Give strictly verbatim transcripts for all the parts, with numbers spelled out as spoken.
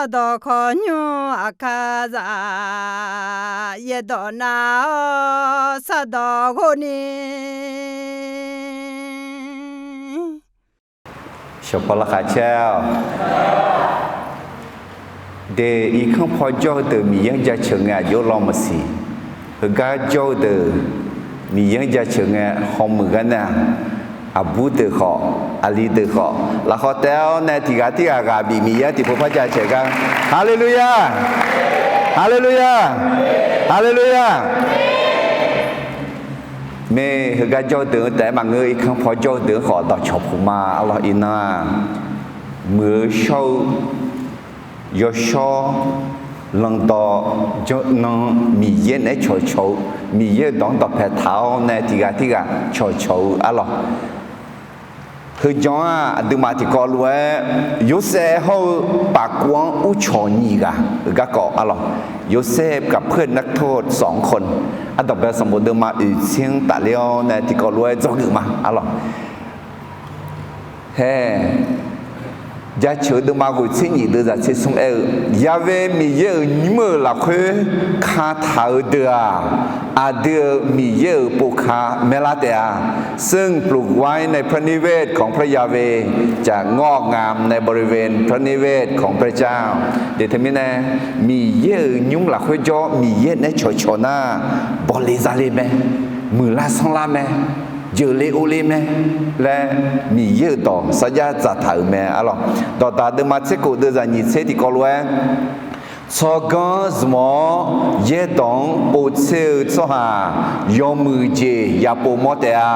Sardawq khawqnymr aqkar za, yaerdawq nav-awr sardawq ghov ni. Shawqpaw laqkhaq caer-awq. De, irkanr paw jawr-eu deuq Miqyaer-anr jaceuq ngae aqjox law maqsiq. Heugar jawr-eu deuq Miqyaer-anr jaceuq ngae hawmuiq gar nar-aq, aqbur deuq khawf, aqli deuq khawf, lafkhawf taef-awr nae tiqghaq tirghaq ghaq bif Miqyaer-anr tiqpov par jaceuq gar. Haleluya! Haleluya! Haleluya! Mae, heugar jawr-eu deuq-anr taef-aer maqngeur, irkanr paw jawr-eu deuq-anr khawf dawqcawq puq ma. Arlawq, iqnan-aq, muiq-eu shawr-eu yawshawr, lanqdawq janr nan, Miqyaer naeq-aer cawqcawq-eu, Miqyaer-euq dawq-anr dawqpae taq-awr nae tiqghaq tirghaq cawqcawq-eu arlawq. Heujan-aq, aqduimaf tiqkawv lof-aer Yorsaev hawr-eu pafkuv-anr urcawq nyiq ghaq-euq garkawv arlawq. โยเซฟกับเพื่อนนักโทษสองคน Ardanqbae sanqbof deuvma oeqtser-anr tafler-awr nae tiqkawv lof-aer dzawgeuf ma arlawq. Hae, jaceuq-eu deuvma ghoeqtser nyiq deuvzaq tser smr aer-eu, Yahweh Miqyaer-euq nymr-euq lafkhoer kataq-eu deuq-aq, aqdui-euq Miqyaer-euq povka maerlar taef-a. ซึ่งปลูกไว้ในพระนิเวศของพระยาเวห์ จะงอกงามในบริเวณพระนิเวศของพระเจ้า De teumirnae, Miqyaer-euq nymr lafkhoer jawr Miqyaer naeq-aer cawqcawq nar, bawle zale mae, muiqlar sanrlar mae, jeuqle ovle mae laer Miqyaer-euq dawq sarjax dzaqtaq-euq mae arlawq. Dawqdaq deuvma tser khof deuvzaq nyiq tser tiqkawv lof-aer, tsawrganr zmq-awr yaerdawq-anr povtser-eu tsawrhaq yawmuiq jeq yapov mawr taef-a.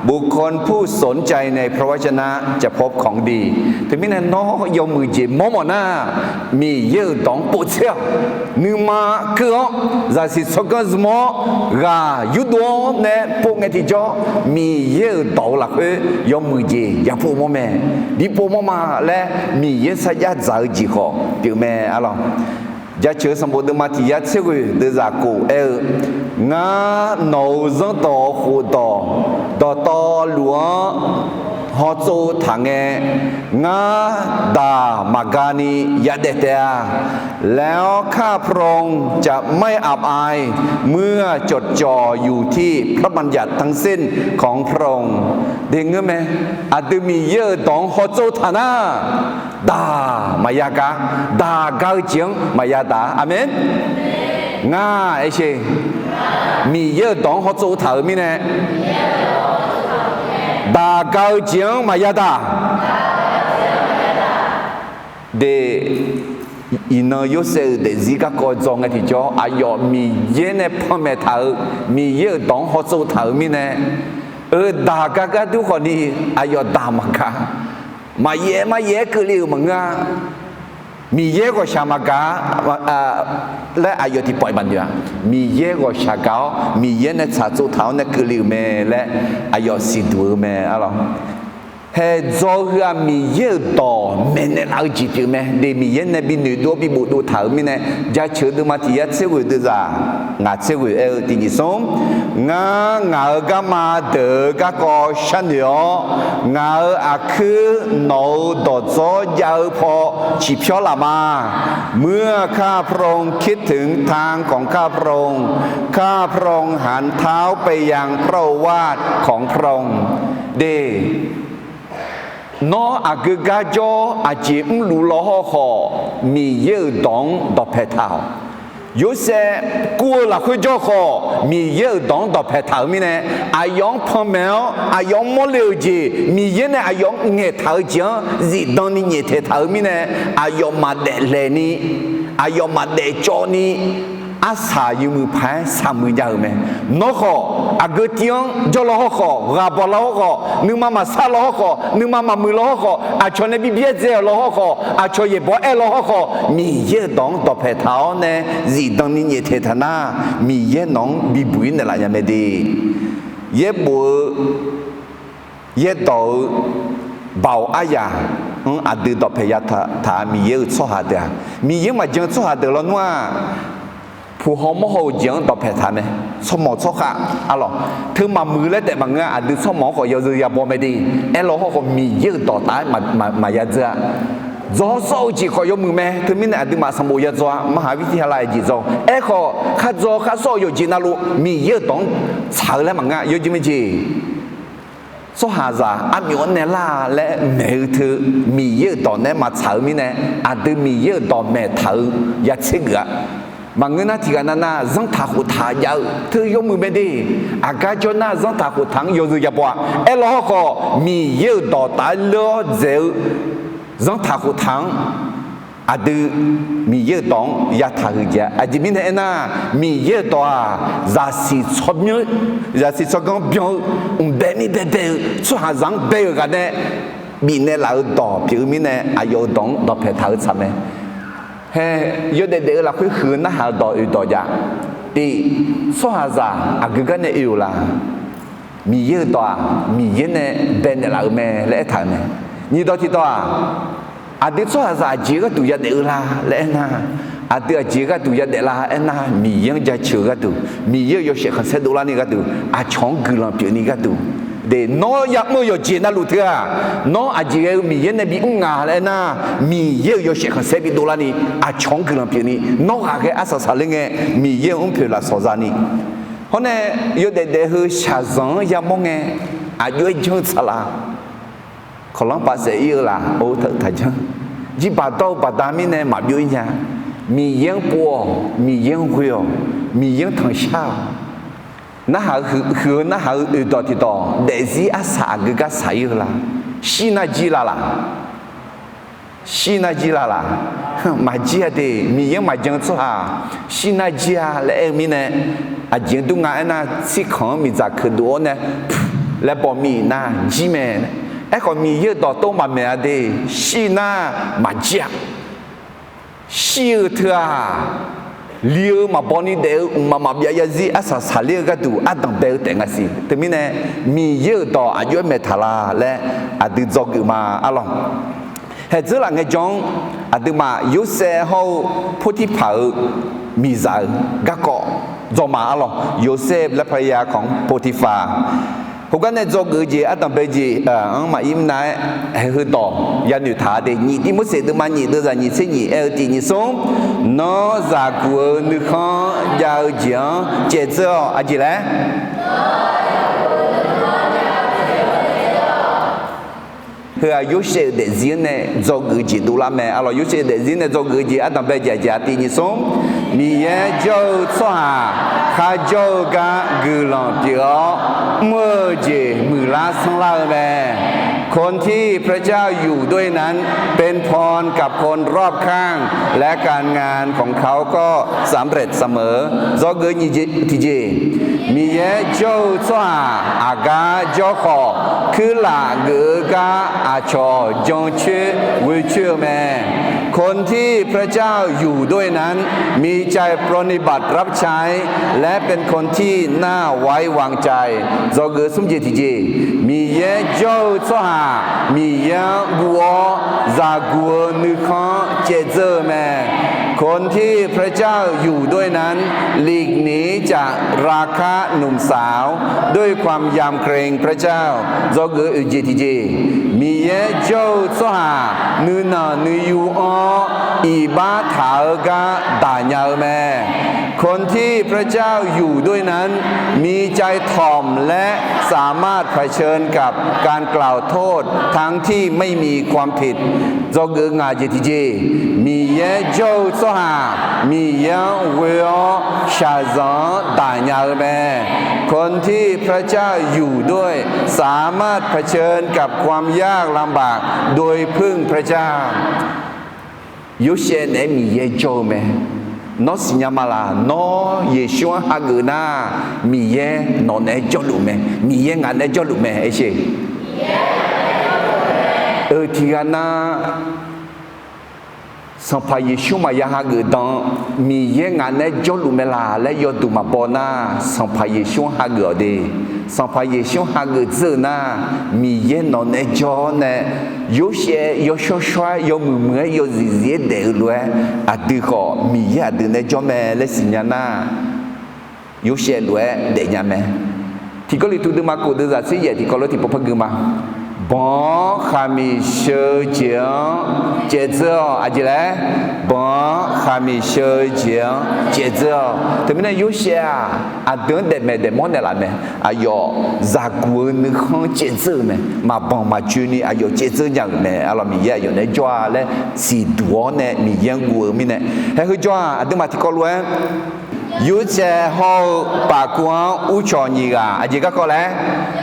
บุคคลผู้สนใจในพระวจนะจะพบของดี Teumirnae nawr yawmuiq jeq mawr mawf nar, Miqyaer-euq dawq-anr povtser-awq. Nuima keuv-awr, zaqsiq tsawrganr zmq-awr, ghaq yurdov-awr nae pov ngae tiqjawr, Miqyaer-euq dawq-eu lafkhoer yawmuiq jeq yapov mawr mae, bipov mawr ma laer Miqyaer sarjax dzaq-eu jeq khawf pyeuf mae arlawq. Jaceuq-eu sanqbof deuvma tiq yar tser ghoeq deuvzaq khof aer-eu, Ngar nawq-euq zanrdawq khofdawq dawqtawvluf-anr hawtsov taq ngae, ngar daq maqga ni yadaef taef-a. แล้วข้าพระองค์จะไม่อับอาย เมื่อจดจ่ออยู่ที่พระบัญญัติทั้งสิ้นของพระองค์ De ngeur mae, aqdui Miqyaer-euq dawq-anr hawtsov taq nar, daq maqya gar, daq ga-eu jeq-anr maqya daq. Aqmeq. Ngar aer sher, Miqyaer-euq dawq-anr hawtsov taq-euq mirnae, daq ga-eu jeq-anr maqya daq. De, iqnan Yorsaev-euq daefzir garkawv dzaw ngae tiqjawr, aqyawf Miqyaer nae panmaeq taq-euq, Miqyaer-euq dawq-anr hawtsov taq-euq mirnae, eu daq ga gar dur khawf ni, aqyawf daq maqgaq, maqyaef maqyaef-aer keuvle-euq maqngeur-a. Miqyaer ghawqshaq maqgaq-a laer aqyawf tiqpawf-iq maqnoeq-a. Miqyaer ghawqshaq gaq-awr, Miqyaer nae tsaqtsov taq-awr nae keuvle-euq mae laer aqyawf siqduq-eu mae arlawq. Hae dzaw heu-aq, Miqyaer-euq dawq maeqnaeq laf-eu jeq pyeuf mae. De, Miqyaer nae bi noeqdov-awr bi bofdov taq-euq mirnae, jaceuq-eu deuvma tiq yar tser ghoeq deuvzaq ngaq tser ghoeq aer-eu tiq nyiq smr, Ngar ngaq-euq garma deuq-eu garkawv sharnoeq-awr, ngaq-euq aqkuir nawq-euq dawqdzawr jav-eu paw ciqpyawr laf ma. เมื่อข้าพระองค์คิดถึงทางของข้าพระองค์ ข้าพระองค์หันเท้าไปยังพระโอวาทของพระองค์ De, nawr aqgeu gar jawr aqjeq mrluf law hawrkhawf, Miqyaer-euq dawq-anr dawqpae taq-awq. Yorsaev kur-eu lafkhoer jawr khawf, Miqyaer-euq dawq-anr dawqpae taq-euq mirnae, aqyawf-anr panmaeq-awr aqyawf-anr mawrle-euq jeq, Miqyaer nae aqyawf-anr ngaeqtaq-eu jeq-anr zifdan ni nyaeftaeq taq-euq mirnae, aqyawf maqdaef laeq ni, aqyawf maqdaef cawv ni, arsaq yawmuiq paq-aer saqmuiq jav-euq mae. Nawr khawf, aqgeu tiv-anr jawr law hawrkhawf, ghaq bawq law hawrkhawf, nuima maqsar law hawrkhawf, nuima maqmuiq law hawrkhawf, aqcawq nae bi byaerdzae-euq law hawrkhawf, aqcawq yaeqbawq aer law hawrkhawf, Miqyaer-euq dawq-anr dawqpae taq-awr nae zifdan ni nyaeftaeq taq nar, Miqyaer nawq-anr bibuq-ir naeqlaf nya mae de. Yaerbof-eu yaerdawq-eu baoq aryaq-anr aqdui dawqpae ya taq-a. Miqyaer-euq tsawrhaq deuq-aq, Miqyaer maqjan-eu tsawrhaq deuq lawnmr-aq, puq haw mawr haw-eu jeq-anr dawqpae taq mae. Tsawrmawq tsawrkhav arlawq, teu maqmuiq laer taef maqngeur-a. Aqdui tsawrmawq-anr khawf yawzeu yabaw mae de. Aerlaw hawrkhawf Miqyaer-euq dawqtaf-aer maqya dzeur-a. Dzaw-awr sawr-eu jeq khawf yawmuiq mae. Teumirnae aqduimaf sanqbof ya dzaw-a, มหาวิทยาลัย jeq dzaw. Aerkhawf, khar dzaw khar sawr-eu yawqjeq navluf Miqyaer-euq dawq-anr tsaq-eu laer maqngeur-a. Yawjeq majeq, tsawrhaqzaq armyawf-anr nae lar laer maeq-eu teu, Miqyaer-euq dawq nae maqtsaq-eu mirnae, aqdui Miqyaer-euq dawq maeqtaq-eu ya tser geuf-a. Maqngeur nar, tiqghaq navnav zanrtaq khoftaq jav-eu teu yawmuiq mae de. Aqgar jawr nar, zanrtaq khoftaq-anr yawzeu ya baw-a. Aerlaw hawrkhawf, Miqyaer-euq dawq taf-aer leur-awr dzaeq-eu zanrtaq khoftaq-anr aqdui Miqyaer-euq dawq-anr yataq huiq jeq-a. Aqjeq mirnae aernar, Miqyaer-euq dawq-aq, zaqsiq tsawrganr byan-eu, mqbae mir baebae-eu tsawrhaqzaq-anr bae-euq ghaq nae bifnaeq laf-eu dawq pyeuf-eu mirnae, aqyawf-euq dawq-anr dawqpae taq-eu tsaq mae. Hae, yawdaef daef-eu lafkhoer huiq-eu narhaq-eu dawq oeq dawq jav. Tiq, tsawrhaqzaq aqgeu gar nae oe-euq la? Miqyaer-euq dawq-aq, Miqyaer nae baenaeq laf-euq mae laer aertaq-euq mae. Nyiq dawq tiqdawq-aq, aqdui tsawrhaqzaq aqjeq gharduq yadaef-eu la laer aernar, aqdui aqjeq gharduq yadaef la aernar, Miqyaer-anr jaceuq-eu gharduq, Miqyaer-euq yawshaef khanqsaer dovlarni gharduq, aqcawq-anr guiqlanq pyeufni gharduq. De, nawr yamr-eu yawqjeq navluf teu-aq, nawr aqjeq ghae-eu Miqyaer nae bimr nga laer aernar, Miqyaer-euq yawshaef khanqsaer bidovlarni, aqcawq-anr guiqlanq pyeufni, nawr ghaqghae arsaq saqler ngae, Miqyaer-euq mrpoeq lafsawq zani. Hawr nae, yawdaef daef heu shaqzanq-anr yamawr ngae, aqjox-aer janr-eu tsaqlaq, kawqlanr pav saef ir-eu laf, or, taq-eu taqjanr. Jirbaq dawr-eu baqda mirnae maqbyov ir nya. Miqyaer-anr pov-awq, Miqyaer-anr ghoe-awq, Miqyaer-anr tanqshar-awq. Narhaq-eu huiq-eu narhaq-eu oeq dawq tiqdawq, daefzir arsaq aqgeu gar saq ir-eu la? Shir nar jir la laq? Shir nar jir la laq? Maqjir-a de. Miqyaer-anr maqjan-eu tsawrhaq shir nar jir-a laer aer-eu mirnae, aqjeq-anr dur nga aernar, tsirkanq-anr miqdzaq keuqdov-awr nae laer baw mir-iq nar jir mae. Aerkhawf, Miqyaer-euq dawqtawv maqmaeq-a de. Shir nar maqjir-a. Shir-eu teu-aq, li-eu maqbaw ni daef-eu mqmaq maqbyav yarzir arsaq saqler-eu gharduq ardanq bae-eu taef nga siq. Teumirnae, Miqyaer-euq dawq aqjox-aer maeq taq la laer aqdui dzawgeuf ma arlawq. Haeqdzeur laf ngaejawr-anr aqduimaf Yorsaev hawr-eu Portirpaq-euq miqzaq-euq garkawv dzawma arlawq. Yorsaev laer paya kawq-anr Portirpaq. Khoergar nae dzawgeuf-eu jeq ardanq bae-eu jeq-anr maqir mr nar-aer, haeq heu dawq yanoeq taq-a de. Nyiq Tirmorseq deuvma nyiq deuvzaq nyiq tser nyiq aer-eu tiq nyiq smr, Nawr zaqguq-eu nuikhanr jav-eu jeq-anr caevdzeur-awq. Aqjeq laer? Heu-aq, Yorsaev-euq daefzir-anr nae dzawgeuf-eu jeq dovlar mae arlawq. Yorsaev-euq daefzir nae dzawgeuf-eu jeq ardanq bae-eu jeq aqjeq tiq nyiq smr, Miqyaer jawr-eu tsawrhaq kharjawr-eu gar guiqlanq pyeuf-awr, mr-eu jeq muiqlar sanrlar-eu mae. คนที่พระเจ้าอยู่ด้วยนั้น เป็นพรกับคนรอบข้าง และการงานของเขาก็สำเร็จเสมอ Dzawgeuf nyiq jeq tiqjeq, Miqyaer jawr-eu tsawrhaq aqgar jawr khawf, kuirlaf geuf-eu gar aqcawq jancoer ghoecoer-eu mae. คนที่พระเจ้าอยู่ด้วยนั้น มีใจปรนนิบัติรับใช้ และเป็นคนที่น่าไว้วางใจ Dzawgeuf smr jeq tiqjeq, Miqyaer jawr-eu tsawrhaq Miqyaer-anr guv-awr zaqguq-eu nuikhanr caevdzeur-eu mae. คนที่พระเจ้าอยู่ด้วยนั้น หลีกหนีจากราคะหนุ่มสาว ด้วยความยำเกรงพระเจ้า Dzawgeuf oeq jeq tiqjeq, Miqyaer jawr-eu tsawrhaq nuinanq nuiyu-anr iqbax taq-eu gar daqnya-eu mae. คนที่พระเจ้าอยู่ด้วยนั้น มีใจถ่อมและสามารถเผชิญกับการกล่าวโทษทั้งที่ไม่มีความผิด Dzawgeuf ngaq jeq tiqjeq, Miqyaer jawr-eu tsawrhaq Miqyaer-anr ghoe-awr shaqzanq-anr daqnya-eu mae. คนที่พระเจ้าอยู่ด้วย สามารถเผชิญกับความยากลำบากโดยพึ่งพระเจ้า Yorsaev naeq-aer Miqyaer jawr-eu mae. Nawr siqnya ma laq? Nawr Yeqsur-anr hageuf nar, Miqyaer nawq naeq-aer jawrluf mae. Miqyaer ngaq naeq-aer jawrluf mae. Aer sher. Eu, tiqghaq nar, Sanqpaq Yeqsur maqya hageuf dan, Miqyaer ngaq naeq-aer jawrluf mae laq laer yawduq maqbaw nar, Sanqpaq Yeqsur-anr hageuf-awq de. Sanqpaq Yeqsur-anr hageuf dzeur-eu nar, Miqyaer nawq naeq-aer jawr-awr nae, Yorsaev yawshawr shawr-aer yawmuiq muiq-aer yawzif zif-aer daef-eu lof-aer, aqdui khawf Miqyaer aqdui naeq-aer jawr mae laer siqnya nar, Yorsaev lof-aer daefnya mae. Tiqkawv lif tuq deuvma kof deuvzaq tser yaef tiqkawv lof tiqpov par gui ma. Banq-anr khaqmiq sheu-eu jeq-anr caevdzeur-awq. Aqjeq laer? Banq-anr khaqmiq sheu-eu jeq-anr caevdzeur-awq. Teumirnae Yorsaev-aq, aqdui-anr daefmaeq daefmawr naeqlaf mae. Aqyawf zaqguq-eu nuikhanr caevdzeur-euq mae. Maqbanq maqjoeni aqyawf caevdzeur nya-euq mae. Arlawq, Miqyaer aqyawf naeq-aer jawr-a laer siqduq-awr nae Miqyaer-anr guv-eu mirnae. Haeq heu jawr-aq, aqduimaf tiqkawv lof-aer Yorsaev hawr-eu pafkuv-anr uvcawq nyiq ghaq. Aqjeq garkawv laer?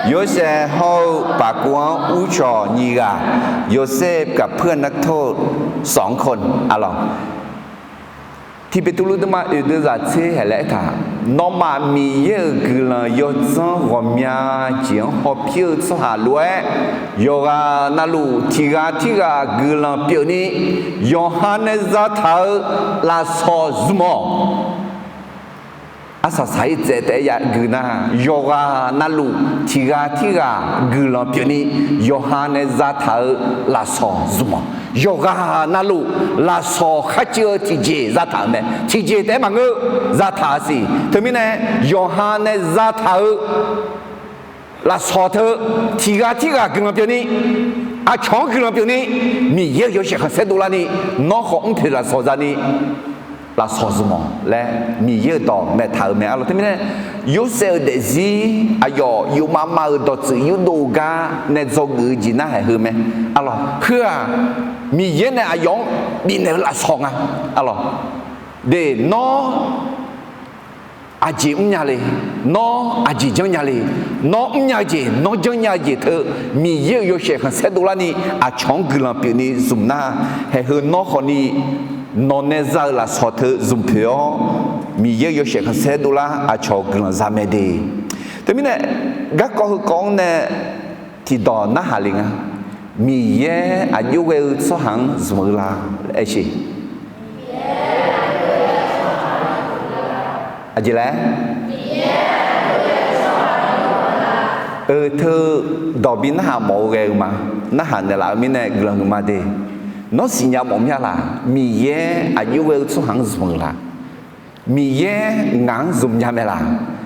Yorsaev hawr-eu pafkuv-anr uvcawq nyiq ghaq. โยเซฟกับเพื่อนนักโทษสองคน Arlawq, tiqbeqtuvluv deuvma oeq deuvzaq tser haeq laer aertaq, nawmaf Miqyaer-euq guiqlanq yawdzanr ghawqmya jeq-anr hawpir-eu tsawrhaq lof-aer, yawqghaq navluf tiq ghaq tirghaq guiqlanq pyeufni, yawqha nae zataq-eu lafsawq zmq-awq. Arsaq saq-ir tsaev taef-aer yagui nar, yawqghaq navluf tiq ghaq tirghaq guiqlanq pyeufni, yawqha nae zataq-eu lafsawq zmq-awq. Yawqghaq navluf lafsawq kharcuiv-eu tiqjeq zataq-euq mae. Tiqjeq taef-aer maqngeur, zataq-eu siq. Teumirnae yawqha nae zataq-eu lafsawq teu tiq ghaq tirghaq guiqlanq pyeufni, aqcawq-anr guiqlanq pyeufni, Miqyaer-euq yawshaef khanqsaer dovlarni, nawr khawf mrpoeq lafsawq zani lafsawq zmq-awq laer Miqyaer-euq dawq maeqtaq-euq mae. Arlawq, teumirnae Yorsaev-euq daefzir aqyawf yufmav mav-euq dawqtsuif yurdov gar nae dzawgeuf-eu jeq nar haeq heu mae. Arlawq, heu-aq, Miqyaer nae aqyawf-anr bifnaeq-eu lafsawq nga. Arlawq, de, nawr aqjeq mrnya le? Nawr aqjeq janrnya le? Nawr mrnya-eu jeq, nawr janrnya-eu jeq teu Miqyaer-euq yawshaef khanqsaer dovlarni aqcawq-anr guiqlanq pyeufni zmq nar, haeq heu nawr khawfni nawq nae za-eu lafsawq teu zmq poeq-awr, Miqyaer-euq yawshaef khanqsaer dovlar aqcawq guiqlanq za mae de. Teumirnae garkawv heukawv-anr nae tiqdawq narhaq le nga. Miqyaer aqjox ghae-eu tsawrhaq-anr zmq-eu la? Aer sheq. Aqjeq laer? Eu, teu dawq bi narhaq mawf-eu ghae-eu ma. Narhaq naeqlaf-eu mirnae guiqlanq huiqma de. Nawr siqnya mawf mya laq? Miqyaer aqjox ghae-eu tsawrhaq-anr zmq-eu la? Miqyaer ngaq-anr zmq nya mae laq?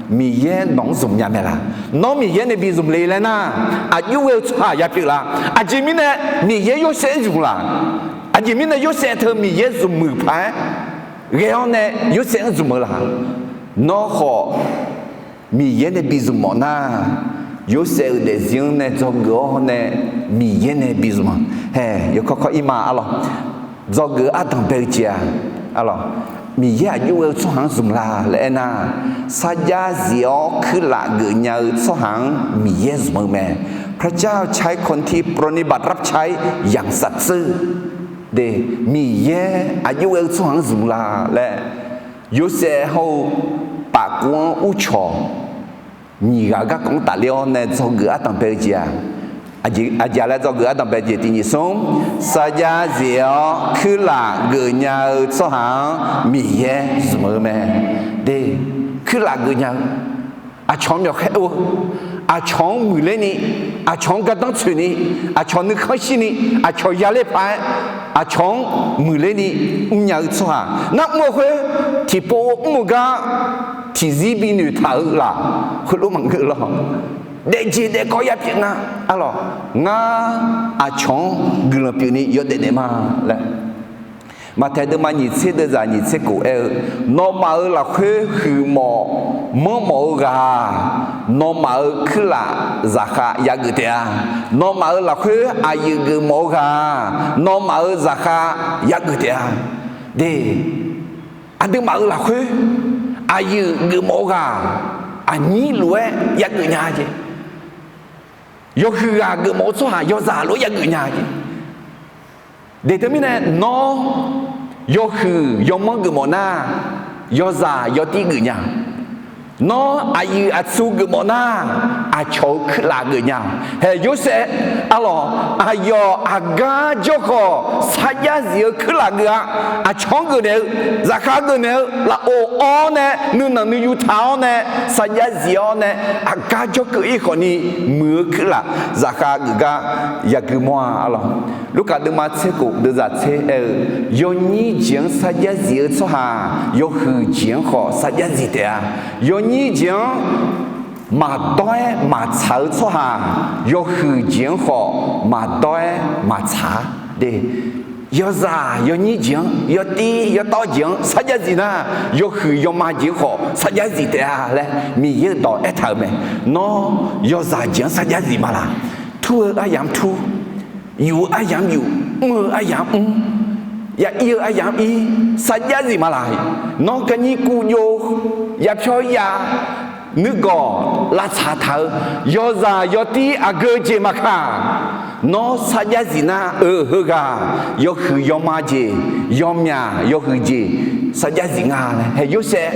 Miqyaer nawq-anr zmq nya mae laq? Nawr Miqyaer nae bi zmq le laer nar, aqjox ghae-eu tsawrhaq ya pyeuf la? Aqjeq mirnae Miqyaer Yorsaev-anr zmq laq? Aqjeq mirnae Yorsaev teu Miqyaer zmq muiq paq-aer ghae-awr nae Yorsaev-anr zmq-eu laq? Nawr khawf Miqyaer nae bi zmq mawf nar, Yorsaev-euq daefzir-anr nae dzawgeuf-awr nae Miqyaer nae bi zmq-a. Haeq, yawkawr kawr-ir ma. Arlawq, dzawgeuf-eu ardanq bae-eu jeq-aq, arlawq, Miqyaer aqjox ghae-eu tsawrhaq-anr zmq la laer aernar, sarjax zif-awr kuirlaf geufnya-eu tsawrhaq-anr Miqyaer zmq-eu mae. พระเจ้าใช้คนที่ปรนนิบัติรับใช้อย่างสัตย์ซื่อ de, Miqyaer aqjox ghae-eu tsawrhaq-anr zmq la laer, Yorsaev hawr-eu pafkuv-anr uvcawq nyiq ghaq garkawv-anr tafler-awr nae dzawgeuf ardanq bae-eu jeq-aq, aqjeq laer dzawgeuf ardanq bae jeq tiq nyiq smr, sarjax zif-awr kuirlaf geufnya-eu tsawrhaq-anr Miqyaer zmq-eu mae. De, kuirlaf geufnya-eu, aqcawq-anr myawqkhaer or-eu, aqcawq-anr muiqler ni, aqcawq-anr gardanr tsoeq ni, aqcawq nuikhanr shir ni, aqcawq yaler paq-aer, aqcawq-anr muiqler ni mrnya-eu tsawrhaq nar, mr-eu khoer tiqpov mr-eu gar tiqzir bi noeqtaq-eu laf, khoerlof maqngeur lawr. Daefjeq daefkawv ya pyeuf nga. Arlawq, ngar aqcawq-anr guiqlanq pyeufni yawdaef daef ma laer. Maqtaeq deuvma nyiq tser deuvzaq nyiq tser kof aer-eu, nawmaf-euq lafkhoer huiqmawf manrmawf-eu ghaq-aq, nawmaf-euq kuirlaf zaqkhav yageuf taef-a. Nawmaf-euq lafkhoer aqyuif geufmawf-eu ghaq-aq, nawmaf-euq zaqkhav yageuf taef-a. De, aqduimaf-euq lafkhoer aqyuif geufmawf-eu ghaq, aqnyir lof-aer yageuf nya jeq. Yawhuiq ghaq geufmawf-eu tsawrhaq yawzaq lof-aer yageuf nya jeq. De, teumirnae nawr yawhuiq yawmanr geufmawf nar, yawzaq yawtir geuf nya. Nawr aqyuif aqtsu geufmawf nar, aqcawq-euq kuirlaf geuf nya. Haeq, Yorsaev, arlawq, aqyawf aqgar jawr khawf sarjax zif-eu kuirlaf geuf-a. Aqcawq-anr geufnaeq-eu, zaqkhav geufnaeq-eu lafov awr nae nuinanq nuiyu taq-awr nae sarjax zif-awr nae aqgar jawrkeuv-ir khawfni muiq-eu kuirlaf zaqkhav geuf gar yagui mawr-a. Arlawq, Lurkaf deuvma tser kof deuvzaq tser aer-eu, yawnyir jeq-anr sarjax zif-eu tsawrhaq yawhuiq jeq-anr khawf sarjax zif taef-a. Yawnyir jeq-anr Maqdawr-aer maqtsaq-eu tsawrhaq, yawhuiq jeq-anr khawf maqdawr-aer maqtsaq-a. De, yawzaq yawnyir jeq-anr, yawtir yawtawv jeq-anr sarjax zif nar, yawhuiq yawma jeq-anr khawf sarjax zif taef-a laer Miqyaer-euq dawq aertaq-euq mae. Nawr yawzaq jeq-anr sarjax zif ma laq? Tur-eu aryamq-anr tur, yuf-eu aryamq-anr yuf, mr-eu aryamq-anr mr, ya ir-eu aryamq-anr ir, sarjax zif ma laq? Nawr kanyir kuv jov, yapyawr ya, nuigawq lavtsaq taq-eu, yawzaq yawtir aqgeu jeq maqkaq, nawr sarjax zif nar, eu, heughaq yawhuiq yawma jeq, yawmyaq yawhuiq jeq sarjax zif nga laer. Hae, Yorsaev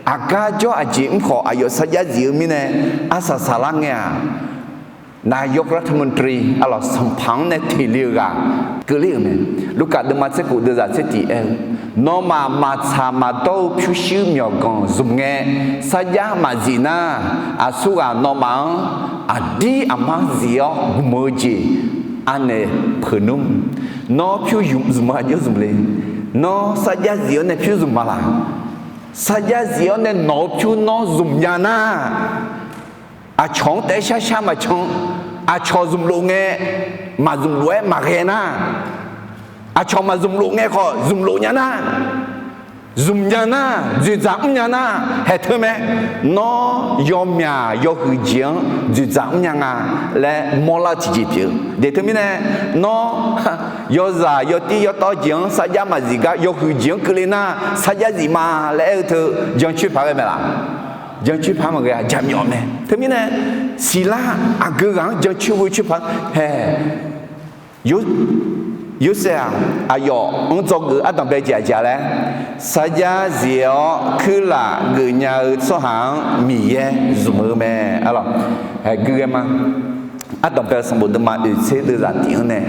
aqgar jawr aqjeq mr khawf aqyawf sarjax zif-eu mirnae, arsaq saqlar ngae-aq, นายกรัฐมนตรี arlawq sanqpaq-anr nae teqle-eu ghaq keuvler-euq mae. Lurkaf deuvma tser khof deuvzaq tser tiq aer-eu, nawmaf maqtsaq maqdawr-eu pyurshuir myawqganq zmq ngae sarjax maqzif nar, aqsurghaq nawmaf-anr aqdir aqmar zif-awr gmq-eu jeq anaeq peuq nmr. Nawr pyur yuf zmq-eu aqjox zmq le? Nawr sarjax zif-awr nae pyur zmq ma laq? Sarjax zif-awr nae nawq-eu pyur nawr zmq nya nar, aqcawq-anr taef-aer sharshar maqcan, aqcawq zmqlof ngae maqzmqlof-aer maqghae nar, aqcawq maqzmqlof ngae khawf zmqlof nya nar, zmq nya nar, dzoeqdzaq mr nya nar, haeq teu mae. Nawr yawmyaq yawhuiq jeq-anr dzoeqdzaq mr nya nga laer mawrlar-eu tiqjeq pyeuf-eu. De teumirnae, nawr yawzaq yawtir yawtawv jeq-anr sarjax maqzif gar yawhuiq jeq-anr keuvle nar sarjax zif ma laer aer-eu teu jancoer paq ghae mae laq? Jancoer paq maqghae-a, jaqmyawf mae. Teumirnae, siqlar aqgeu ghaq-anr jancoer ghoe coer paq hae. Yorsaev-aq, aqyawf-anr dzawgeuf ardanqbae jeq aqjeq laer, sarjax zif-awr kuirlaf geufnya-eu tsawrhaq-anr Miqyaer zmq-eu mae. Arlawq, haeq gui ghae ma. Ardanqbae sanqbof deuvma oeq tser deuvzaq tiq-anr nae,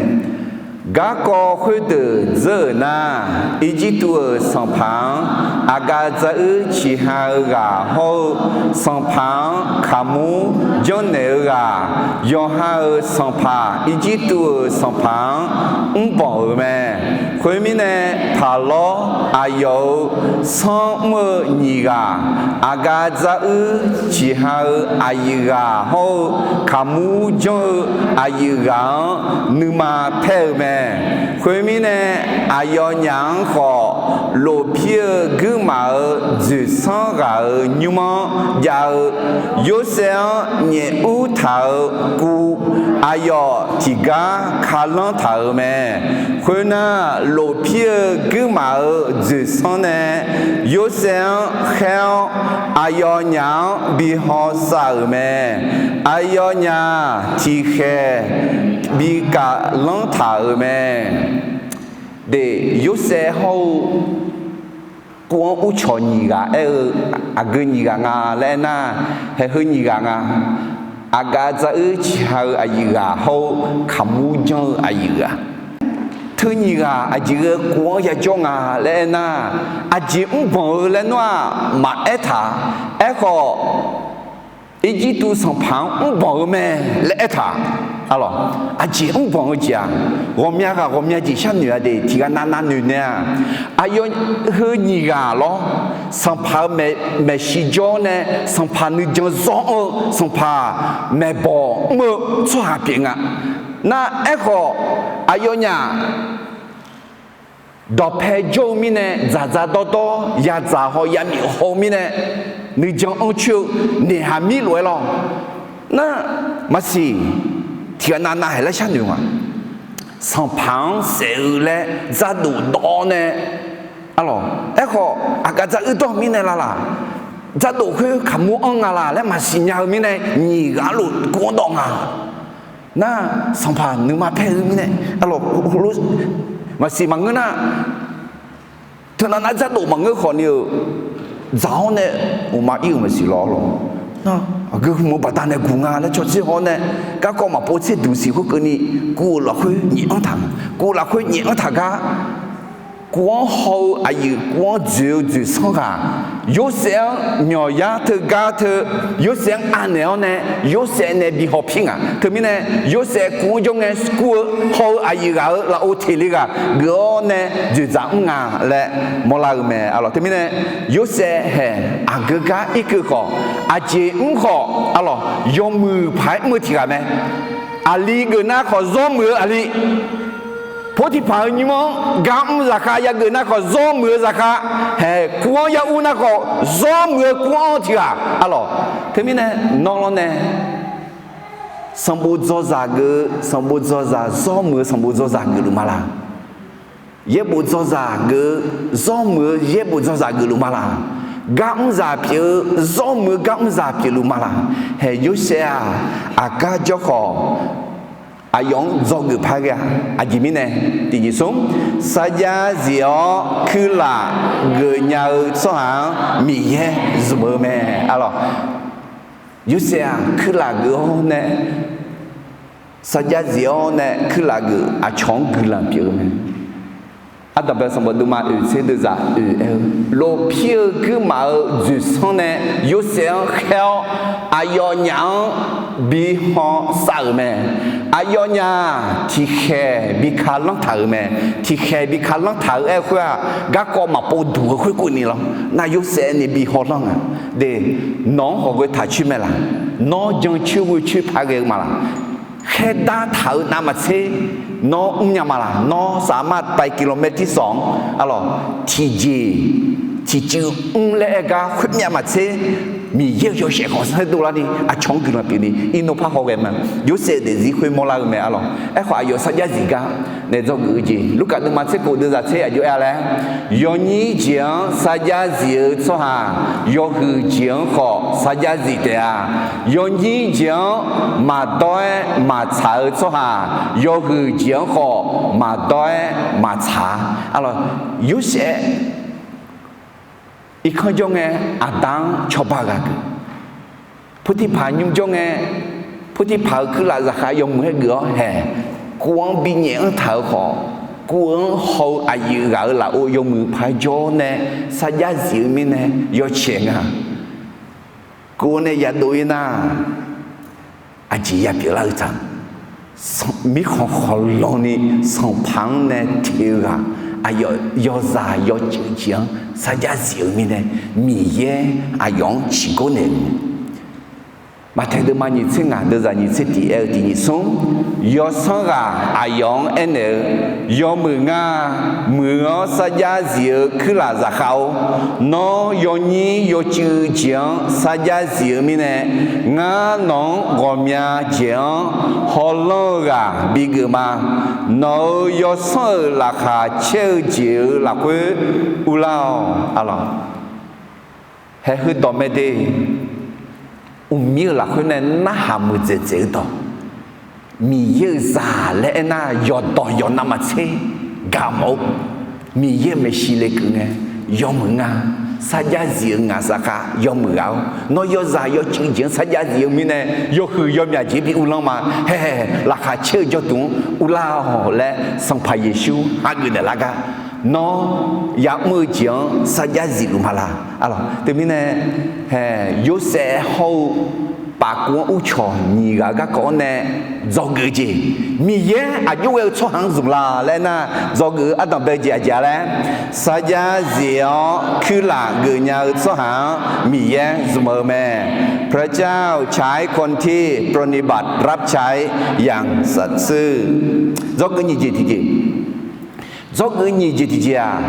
garkawv khoerdeuq dzeur-euq nar, Irjirtuv-euq sanqpaq-anr aqgaf dzaruir ciqha-eu ghaq hawr-eu, sanqpaq-anr kaqmur janrnaeq-eu ghaq, yawqha-euq sanqpaq, Irjirtuv-euq sanqpaq-anr mrbanq-euq mae. Khoermirnae, paqlawr aqyawf-euq sanr mr-eu nyiq ghaq, aqgaf dzaruir ciqha-eu aqyuif ghaq hawr-eu, kaqmur janr-eu aqyuif ghaq-anr nuima paer-eu mae. Khoermirnae, aqyawfnyaf-anr khawf, lofpir-eu guirmaf-euq dzoeqsanr ghaq-euq nymr-anr jav-eu, Yorsaev-anr nyaef ur taq-euq kuv, aqyawf tiqgar kalanr taq-euq mae. Khoernar, lofpir-eu guirmaf-euq dzoeqsanr nae Yorsaev-anr khaer-awr, aqyawfnyaf-anr bi hawsav-euq mae. Aqyawfnyaf tiqkhaeq bi kaflanr taq-euq mae. De, Yorsaev hawr-eu kuv-anr urcawq nyiq ghaq aer-eu, aqgeu nyiq ghaq nga laer aernar, haeq heu nyiq ghaq nga. Aqgaf dzaruir ciqha-eu aqyuif ghaq hawr-eu, kaqmur janr-eu aqyuif ghaq, teu nyiq ghaq aqjeq ghae kuv-anr yajawr nga laer aernar, aqjeq mrbanq-eu laer nawr-aq maqaer taq. Aerkhawf, Irjirtuv sanqpaq-anr mrbanq-eu mae laer aertaq. Arlawq, aqjeq mrbanq-eu jeq-aq, ghawqmya ghaq ghawqmya jeq sharnoeq-a de, tiqghaq navnav noeq nae-aq, aqyawf heu nyiq ghaq lawr, sanqpaq-eu maeqshi jawr nae sanqpaq nuijan zawr-eu, sanqpaq maeqbawq mr-eu tsawrhaq pyeuf nga. Nar aerkhawf, aqyawfnyaf dawqpae jawr-eu mirnae, dzaqdzaq dawrdawr yadzaq haw yamyuf haw-eu mirnae, nuijan anr coer-eu naeqhaq mir lof-aer lawr. Nar, maqsiq, tiqghaq navnav haeq laer sharnoeq nga. Sanqpaq-anr saef-eu laer dzardof dawv nae, arlawq, aerkhawf aqgaf dzaruir dawr mirnae lalaq, dzardof khoer kaqmur anr nga laq laer maqsiq nya-eu mirnae, nyiq ghaq lof kuv-anr dawv nga. Nar, sanqpaq nuima paer-eu mirnae, arlawq, maqsiq maqngeur nar, teunav nar dzardof maqngeur khawfni-euq, dzaq-awr nae uqma ir-euq maqsiq lawr lawr. Nar, aqgeu hmq-eu baqdanae guq nga laer cawtser haw-awr nae, garkawv maqpov tser duq siq khoerkeuvni, kuv-euq lafkhoer nyaef anr taq, kuv lafkhoer nyaef anr taq gar, Kuv-anr haw-eu aqyuif, kuv-anr dzoeq-eu dzoeqsanr ghaq, Yorsaev-anr myawqyar teugar teu, Yorsaev-anr anaeq-awr nae, Yorsaev nae bi haw pir nga. Teumirnae, Yorsaev kuv-anr jawr ngae kur-eu haw-eu aqyuif ghaq-euq lafov teq le ghaq geuf-awr nae dzoeqdzaq mr nga laer mawrlar-eu mae. Arlawq, teumirnae, Yorsaev haeq aqgeu gar irkeuv khawf, aqjeq mr khawf, arlawq, yawmuiq paq-aer mr-eu tiq ghaq mae. Aqli geuf nar khawf zawr muiq-eu aqli, Potiqpaq-euq nymr-anr gar mr zaqkhav, yageuf nar khawf zawr muiq-eu zaqkhav, haeq kur-anr yar ur nar khawf zawr muiq-eu kur-anr tiq ghaq, arlawq. Teumirnae, nawr lawr nae sanqbof dzawzaq geuf-eu sanqbof dzawzaq, zawr muiq-eu sanqbof dzawzaq geufluf ma laq? Yaerbof dzawzaq geuf-eu zawr muiq-eu yaerbof dzawzaq geufluf ma laq? Gar mrzaq pyeuf-eu zawr muiq-eu gar mrzaq pyeufluf ma laq? Haeq Yorsaev-aq, aqgar jawr khawf, aqyawf-anr dzawgeuf par ghae-a. Aqjeq mirnae, tiqjeq smr, sarjax zif-awr kuirlaf geufnya-eu tsawrhaq-anr Miqyaer zmq-eu mae. Arlawq, Yorsaev-aq, kuirlaf geuf-awr nae, sarjax zif-awr nae kuirlaf geuf, aqcawq-anr guiqlanq pyeuf-eu mae. Ardanqbae sanqbof deuvma oeq tser deuvzaq oeq aer-eu, lofpir-eu guirmaf-eu dzoeqsanr nae Yorsaev-anr khaer-awr, aqyawfnyaf-anr bi haw sav-euq mae. Aqyawfnyaf tiqkhaeq bi ka lanr taq-euq mae. Tiqkhaeq bi ka lanr taq-euq aer-eu khoer-aq, garkawv maqpov duq-eu khoerkeuv ni lawr. Nar Yorsaev nae bi haw lanr nga. De, nawq-anr hawq ghoe taq coer mae laq? Nawr jancoer ghoe coer par ghae-eu ma laq? Khaerdar taq-eu navmaqtser nawr mrnya ma laq? Nawr saqmar pai kilometer tirsawq-anr, arlawq, tiqjeq tiqcuiv mr laer aer gar khoermyav maqtser, Miqyaer-euq yawshaef khanqsaer dovlarni aqcawq-anr guiqlanq pyeufni irnor par haw ghae ma. Yorsaev-eu daefzir khoer mawrlar-eu mae, arlawq. Aerkhawf, aqyawf sarjax zif gar nae dzawgeuf-eu jeq, Lurkaf deuvma tser khof deuvzaq tser aqjox aer-a laer, yawnyir jeq-anr sarjax zif-eu tsawrhaq, yawhuiq jeq-anr khawf sarjax zif taef-a. Yawnyir jeq-anr maqdawr-aer maqtsaq-eu tsawrhaq, yawhuiq jeq-anr khawf maqdawr-aer maqtsaq-a. Arlawq, Yorsaev irkanr jawr ngae, aqda-anr cawba ghaq geuf. Potiqpaq nymr jawr ngae, Potiqpaq-euq kuirlaf zaqkhav yawmuiq-aer geuf-awr haeq, kuv-anr binyaef anr taq-eu khawf, kuv-anr haw-eu aqyuif ghaq-euq lafov yawmuiq paq-aer jawr nae sarjax zif-eu mirnae yawcaeq nga. Kuv-anr nae yadov-ir nar, aqjeq yapyeuf lar-eu taq. Mirkhanq khawqlanni Sanqpaq-anr nae te-eu ghaq, aqyawf yawzaq yawcuiv jeq-anr sarjax zif-eu mirnae, Miqyaer aqyawf-anr ciqgor naeq-eu. Maqtaeq deuvma nyiq tser ngaq deuvzaq nyiq tser tiq aer-eu tiq nyiq smr, yawsanr ghaq aqyawf-anr aernaeq-eu, yawmuiq ngar, muiq-awr sarjax zif-eu kuirlaf zaqkhav-or, nawr yawnyir yawcuiv jeq-anr sarjax zif-eu mirnae, ngar nawq-anr ghawqmya jeq-anr hawlanr-eu ghaq bigeuf ma. Nawq-euq yawsanr-euq laqkhaq caer-eu jeq-euq lafkhoer urlar-awq. Arlawq, haeq heudawq mae de. Uqmir-euq lafkhoer nae narhaq muiqdzaeq dzaeq-eu dawq, Miqyaer-euq zaq laer aernar, yawqdawq yawqnavmaqtser gaq mawf-eu, Miqyaer-euq maeqshi lekeuv ngae, yawmuiq nga, sarjax zif-eu ngaq zaqkhav yawmuiq ghaq-or, nawr yawzaq yawcuiv jeq-anr sarjax zif-eu mirnae, yawhuiq yawmyaq jeq bi uvlanr ma. Haeq, laqkhaq caer-eu jawrduq-anr uvlar-awq laer Sanqpaq Yeqsur hageuf naeqlar gar, nawr ya'mr-eu jeq-anr sarjax zifluf ma laq? Arlawq, teumirnae, haeq, Yorsaev hawr-eu pafkuv-anr uvcawq nyiq ghaq garkawv-anr nae dzawgeuf-eu jeq, Miqyaer aqjox ghae-eu tsawrhaq-anr zmq la laer aernar, dzawgeuf-eu ardanqbae-eu jeq aqjeq-a laer, sarjax zif-awr kuirlaf geufnya-eu tsawrhaq-anr Miqyaer zmq-eu mae. พระเจ้าใช้คนที่ปรนนิบัติรับใช้อย่างสัตย์ซื่อ Dzawgeuf nyiq jeq tiqjeq. Dzawgeuf nyiq jeq tiqjeq-aq,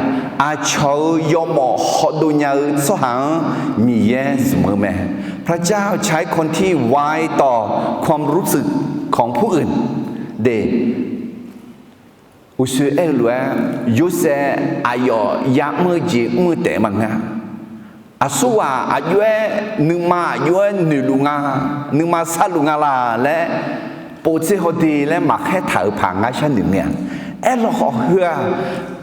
aqcawq-euq yawmawf hawdov nya-eu tsawrhaq-anr Miqyaer zmq-eu mae. พระเจ้าใช้คนที่ไว้ต่อความรู้สึกของผู้อื่น De, uqshoe aer-eu lof-aer, Yorsaev aqyawf ya'mr-eu jeq mr-eu taef maqngeur-a. Aqsurghaq aqjox-aer, nuima aqjox-aer noeqluf nga, nuima sarluf nga laq laer, povtser hawde laer maqkhaer taq-euq paq ngar sharnoeq ngae-a. Aerlawq khawf heu-aq,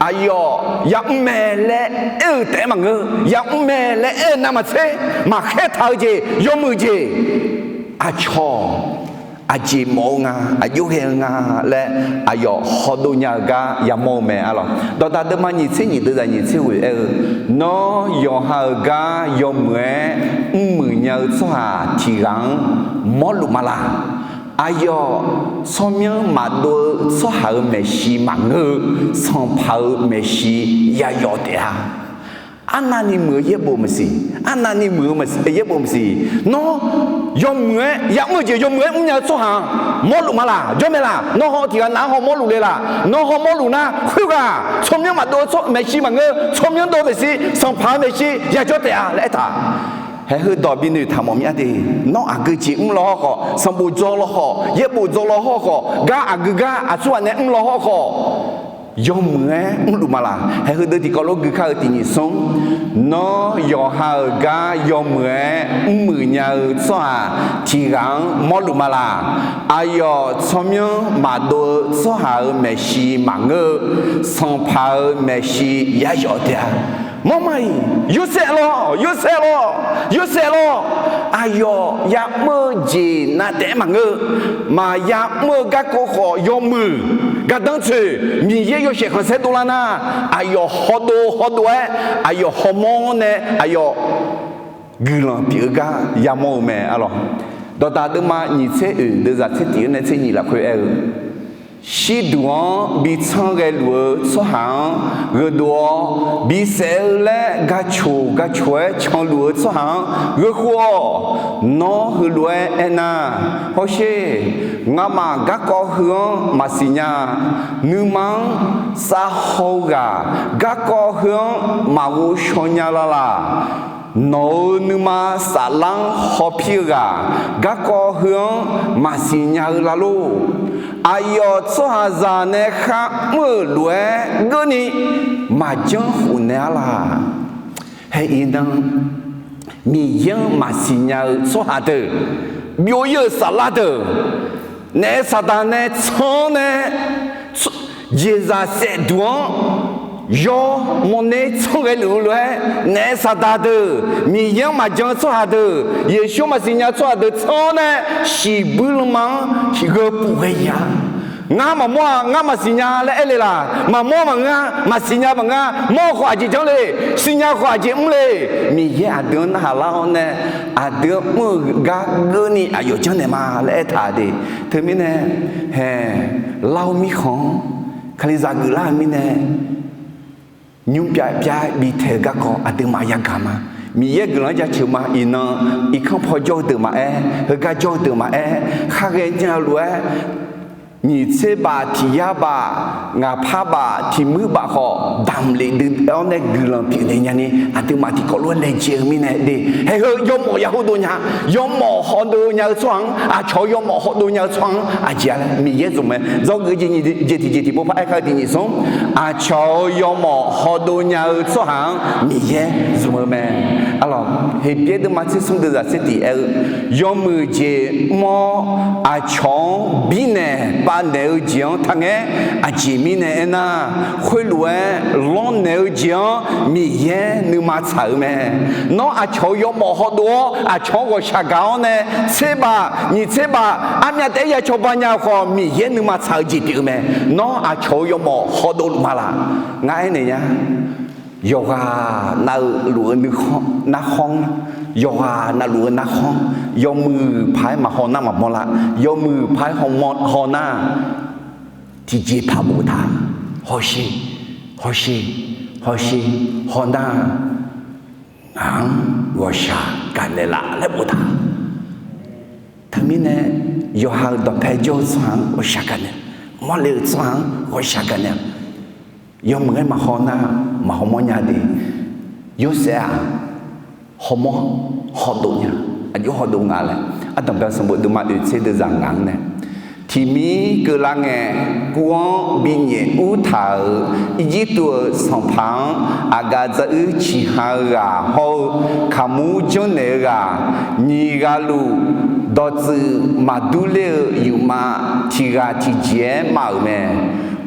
aqyawf ya'mr mae laer aer-eu taef-aer maqngeur, ya'mr mae laer aer-eu navmaqtser maqkhaer taq-eu jeq, yawmuiq jeq, aqcawq aqjeq mawf-eu nga, aqjox ghae-eu nga laer aqyawf hawdov nya-eu gar yamawr-eu mae arlawq. Dawqdaq deuvma nyiq tser nyiq deuv zaq nyiq tser ghoeq aer-eu, Nawr yawqha-euq gar yawmuiq-aer mrmuiq nya-eu tsawrhaq tiq ghaq-anr mawrluf ma laq. Aqyawf tsawrmyanr maqdov-eu tsawrhaq-euq maeqshi maqngeur-eu, sanqpaq-euq maeqshi yayawf taef-a. Arnavni muiq-eu yaerbof maqsiq, arnavni muiq-eu yaerbof maqsiq. Nawr yawmuiq-aer ya'mr-eu jeq yawmuiq-aer mrnya-eu tsawrhaq-anr mawrluf ma laq, jawr mae laq. Nawr haw tiq ghaq nav-anr haw mawrluf le laq. Nawr haw mawrluf nar, khoerghaq tsawrmyanr maqdov-eu maeqshi maqngeur, tsawrmyanr dov-eu maeqshi, sanqpaq-euq maeqshi yajawr taef-a laer aertaq. Haeq heudawq binoeq taq mawf mya de. Nawr aqgeu jeq mr law hawr khawf, sanqbof dzaw law khawf, yaerbof dzaw law hawr khawf, gar aqgeu gar aqsurghaq nae mr law hawr khawf, yawmuiq-aer mrluf ma laq. Haeq heudeuq tiqkawv lof gui kar-eu tiq nyiq smr, Nawr yawqha-euq gar yawmuiq-aer mrmuiq nya-eu tsawrhaq tiq ghaq-anr mawrluf ma laq. Aqyawf tsawrmyanr maqdov-eu tsawrhaq-euq maeqshi maqngeur-eu, sanqpaq-euq maeqshi yayawf taef-a. Mawrma-iq, Yorsaev lawr, Yorsaev lawr, Yorsaev lawr. Aqyawf ya'mr-eu jeq nav taef-aer maqngeur. Maqya mr-eu garkawv khawf yawmuiq, gardanr tsoeq, Miqyaer yawshaef khanqsaer dovlar nar, aqyawf hawdov hawdov-aer, aqyawf hawmawr nae aqyawf guiqlanq pyeuf-eu gar yamawr-eu mae arlawq. Dawqdaq deuvma nyiq tser oeq deuv zaq tser tiq-anr nae tser nyiq lafkhoer aer-eu, Shirduq-anr bi tsanr ghaeluf-eu tsawrhaq-anr gheudov-awr, bisaef-eu laer gaqcoq gaqcoq-aer canluf-eu tsawrhaq-anr gheu khov-awq. Nawr heulof-aer aernar, hawsher, ngamaf garkawv heu-anr maqsiq nya-a. Nuima-anr savhaw-eu ghaq garkawv heu-anr maqghovshaw nya la laq. Nawq-euq nuima saflar-anr hawpir-eu ghaq garkawv heu-anr maqsiq nya-eu la lor. Aqyawf tsawrhaqzaq nae kharmr-euq lof-aer geurni maqjanr khofnaeq-ar laq. Hae iqnan, Miqyaer-anr maqsiq nya-eu tsawrhaq deuq, byov-ir-euq saflar deuq, naef saqdaq nae tsanr-anr nae jeqzaq saefduq-anr yawmawr ner tsanr ghaeluf-eu lof-aer, naef saqdaq deuq, Miqyaer-anr maqjan-eu tsawrhaq deuq, Yeqsur maqsiq nya-eu tsawrhaq deuq tsanr-anr nae shiqbuir lanma-anr gheu puf ghae ya. Ngar maqmawr-a, ngar maqsiq nya laer aer le laq? Maqmawr maqngeur-a, maqsiq nya maqngeur-a. Mawr-eu khawf aqjeq janr le, siqnya khawf aqjeq mr le. Miqyaer aqdui-anr narhaq lar-awr nae, aqdui-anr mr-eu gar geurni aqyawf janrnaeq ma laer aertaq de. Teumirnae, hae, lar-eu mirkhanq-anr Kalizaq geuflar-euq mirnae, nymr pyav pyav bitaeq-eu garkawv aqduimaf yagaq ma. Miqyaer guiqlanq-anr jaceuq ma. Iqnan irkanr paw jawr-eu deuq maqaer, heugar jawr-eu deuq maqaer, khar ghaenya-eu lof-aer, nyiq tser baf tiq yar baf, ngaq par baf tiq muir baf khawf, damq lef dui-awr nae guiqlanq pyeufnaeq nyani aqduimaf tiqkawv lof-aer laejae-eu mirnae de. Hae heu yawmawf ya hawdov nya, yawmawf hawdov nya-eu tsawrhaq-anr, aqcawq-eu yawmawf hawdov nya-eu tsawrhaq-anr aqjeq-a laer Miqyaer zmq mae. Dzawgeuf jeq tiq jeq tiqjeq tiqpov par aer kar-eu tiq nyiq smr, aqcawq-eu yawmawf hawdov nya-eu tsawrhaq-anr Miqyaer zmq-eu mae. Arlawq, Heqbyaer deuvma tser smr deuv zaq tser tiq aer-eu, yawmuiq jeq mr-awr aqcawq-anr birnaeq pavnaeq-eu jeq-anr taqngaer. Aqjeq mirnae aernar, khoerlof-aer lanrnaeq-eu jeq-anr Miqyaer nuima tsaq-euq mae. Nawr aqcawq-eu yawmawf hawdov-awr aqcawq-anr ghawqshaq gaq-awr nae tser baf nyiq tser baf armyav taef-aer ya cawba nya-eu khawf, Miqyaer nuima tsaq-eu jeq pyeuf-eu mae. Nawr aqcawq-eu yawmawf hawdov luf ma laq? Ngar aernaeq nya. Yawqghaq navluf-eu narkhanr, yawqghaq navluf-eu narkhanr, yawmuiq paq-aer maqhaw nar maqmawr lar. Yawmuiq paq-aer haw nar, tiqjeqpaq boftaq, hawsher, hawsher, hawsher, haw nar, ngaq-anr ghawqshaq gaqnaeq laf laer boftaq. Teumirnae, yawqha-euq dawqpae jawr-eu tsawrhaq-anr ghawqshaq gaqnaeq, mawrle-euq tsawrhaq-anr ghawqshaq gaqnaeq, yawmuiq-aer maqhaw nar, maqhaw mawr nya de. Yorsaev-aq, hawmawr hawdov nya, aqjox hawdov nga laer, Ardanqbae sanqbof deuvma oeq tser deuv zaq ngaq-anr nae, tiqmir keuvlar ngae, guv-anr binyaef ur taq-euq Irjirtuv-euq sanqpaq-anr aqgaf dzaruir ciqha-eu ghaq hawr-eu kaqmur janrnaeq-eu ghaq nyiq ghaq luf, dawqtsuif maqdur ler-eu yufma tiq ghaq tiqjeq-aer mav-euq mae.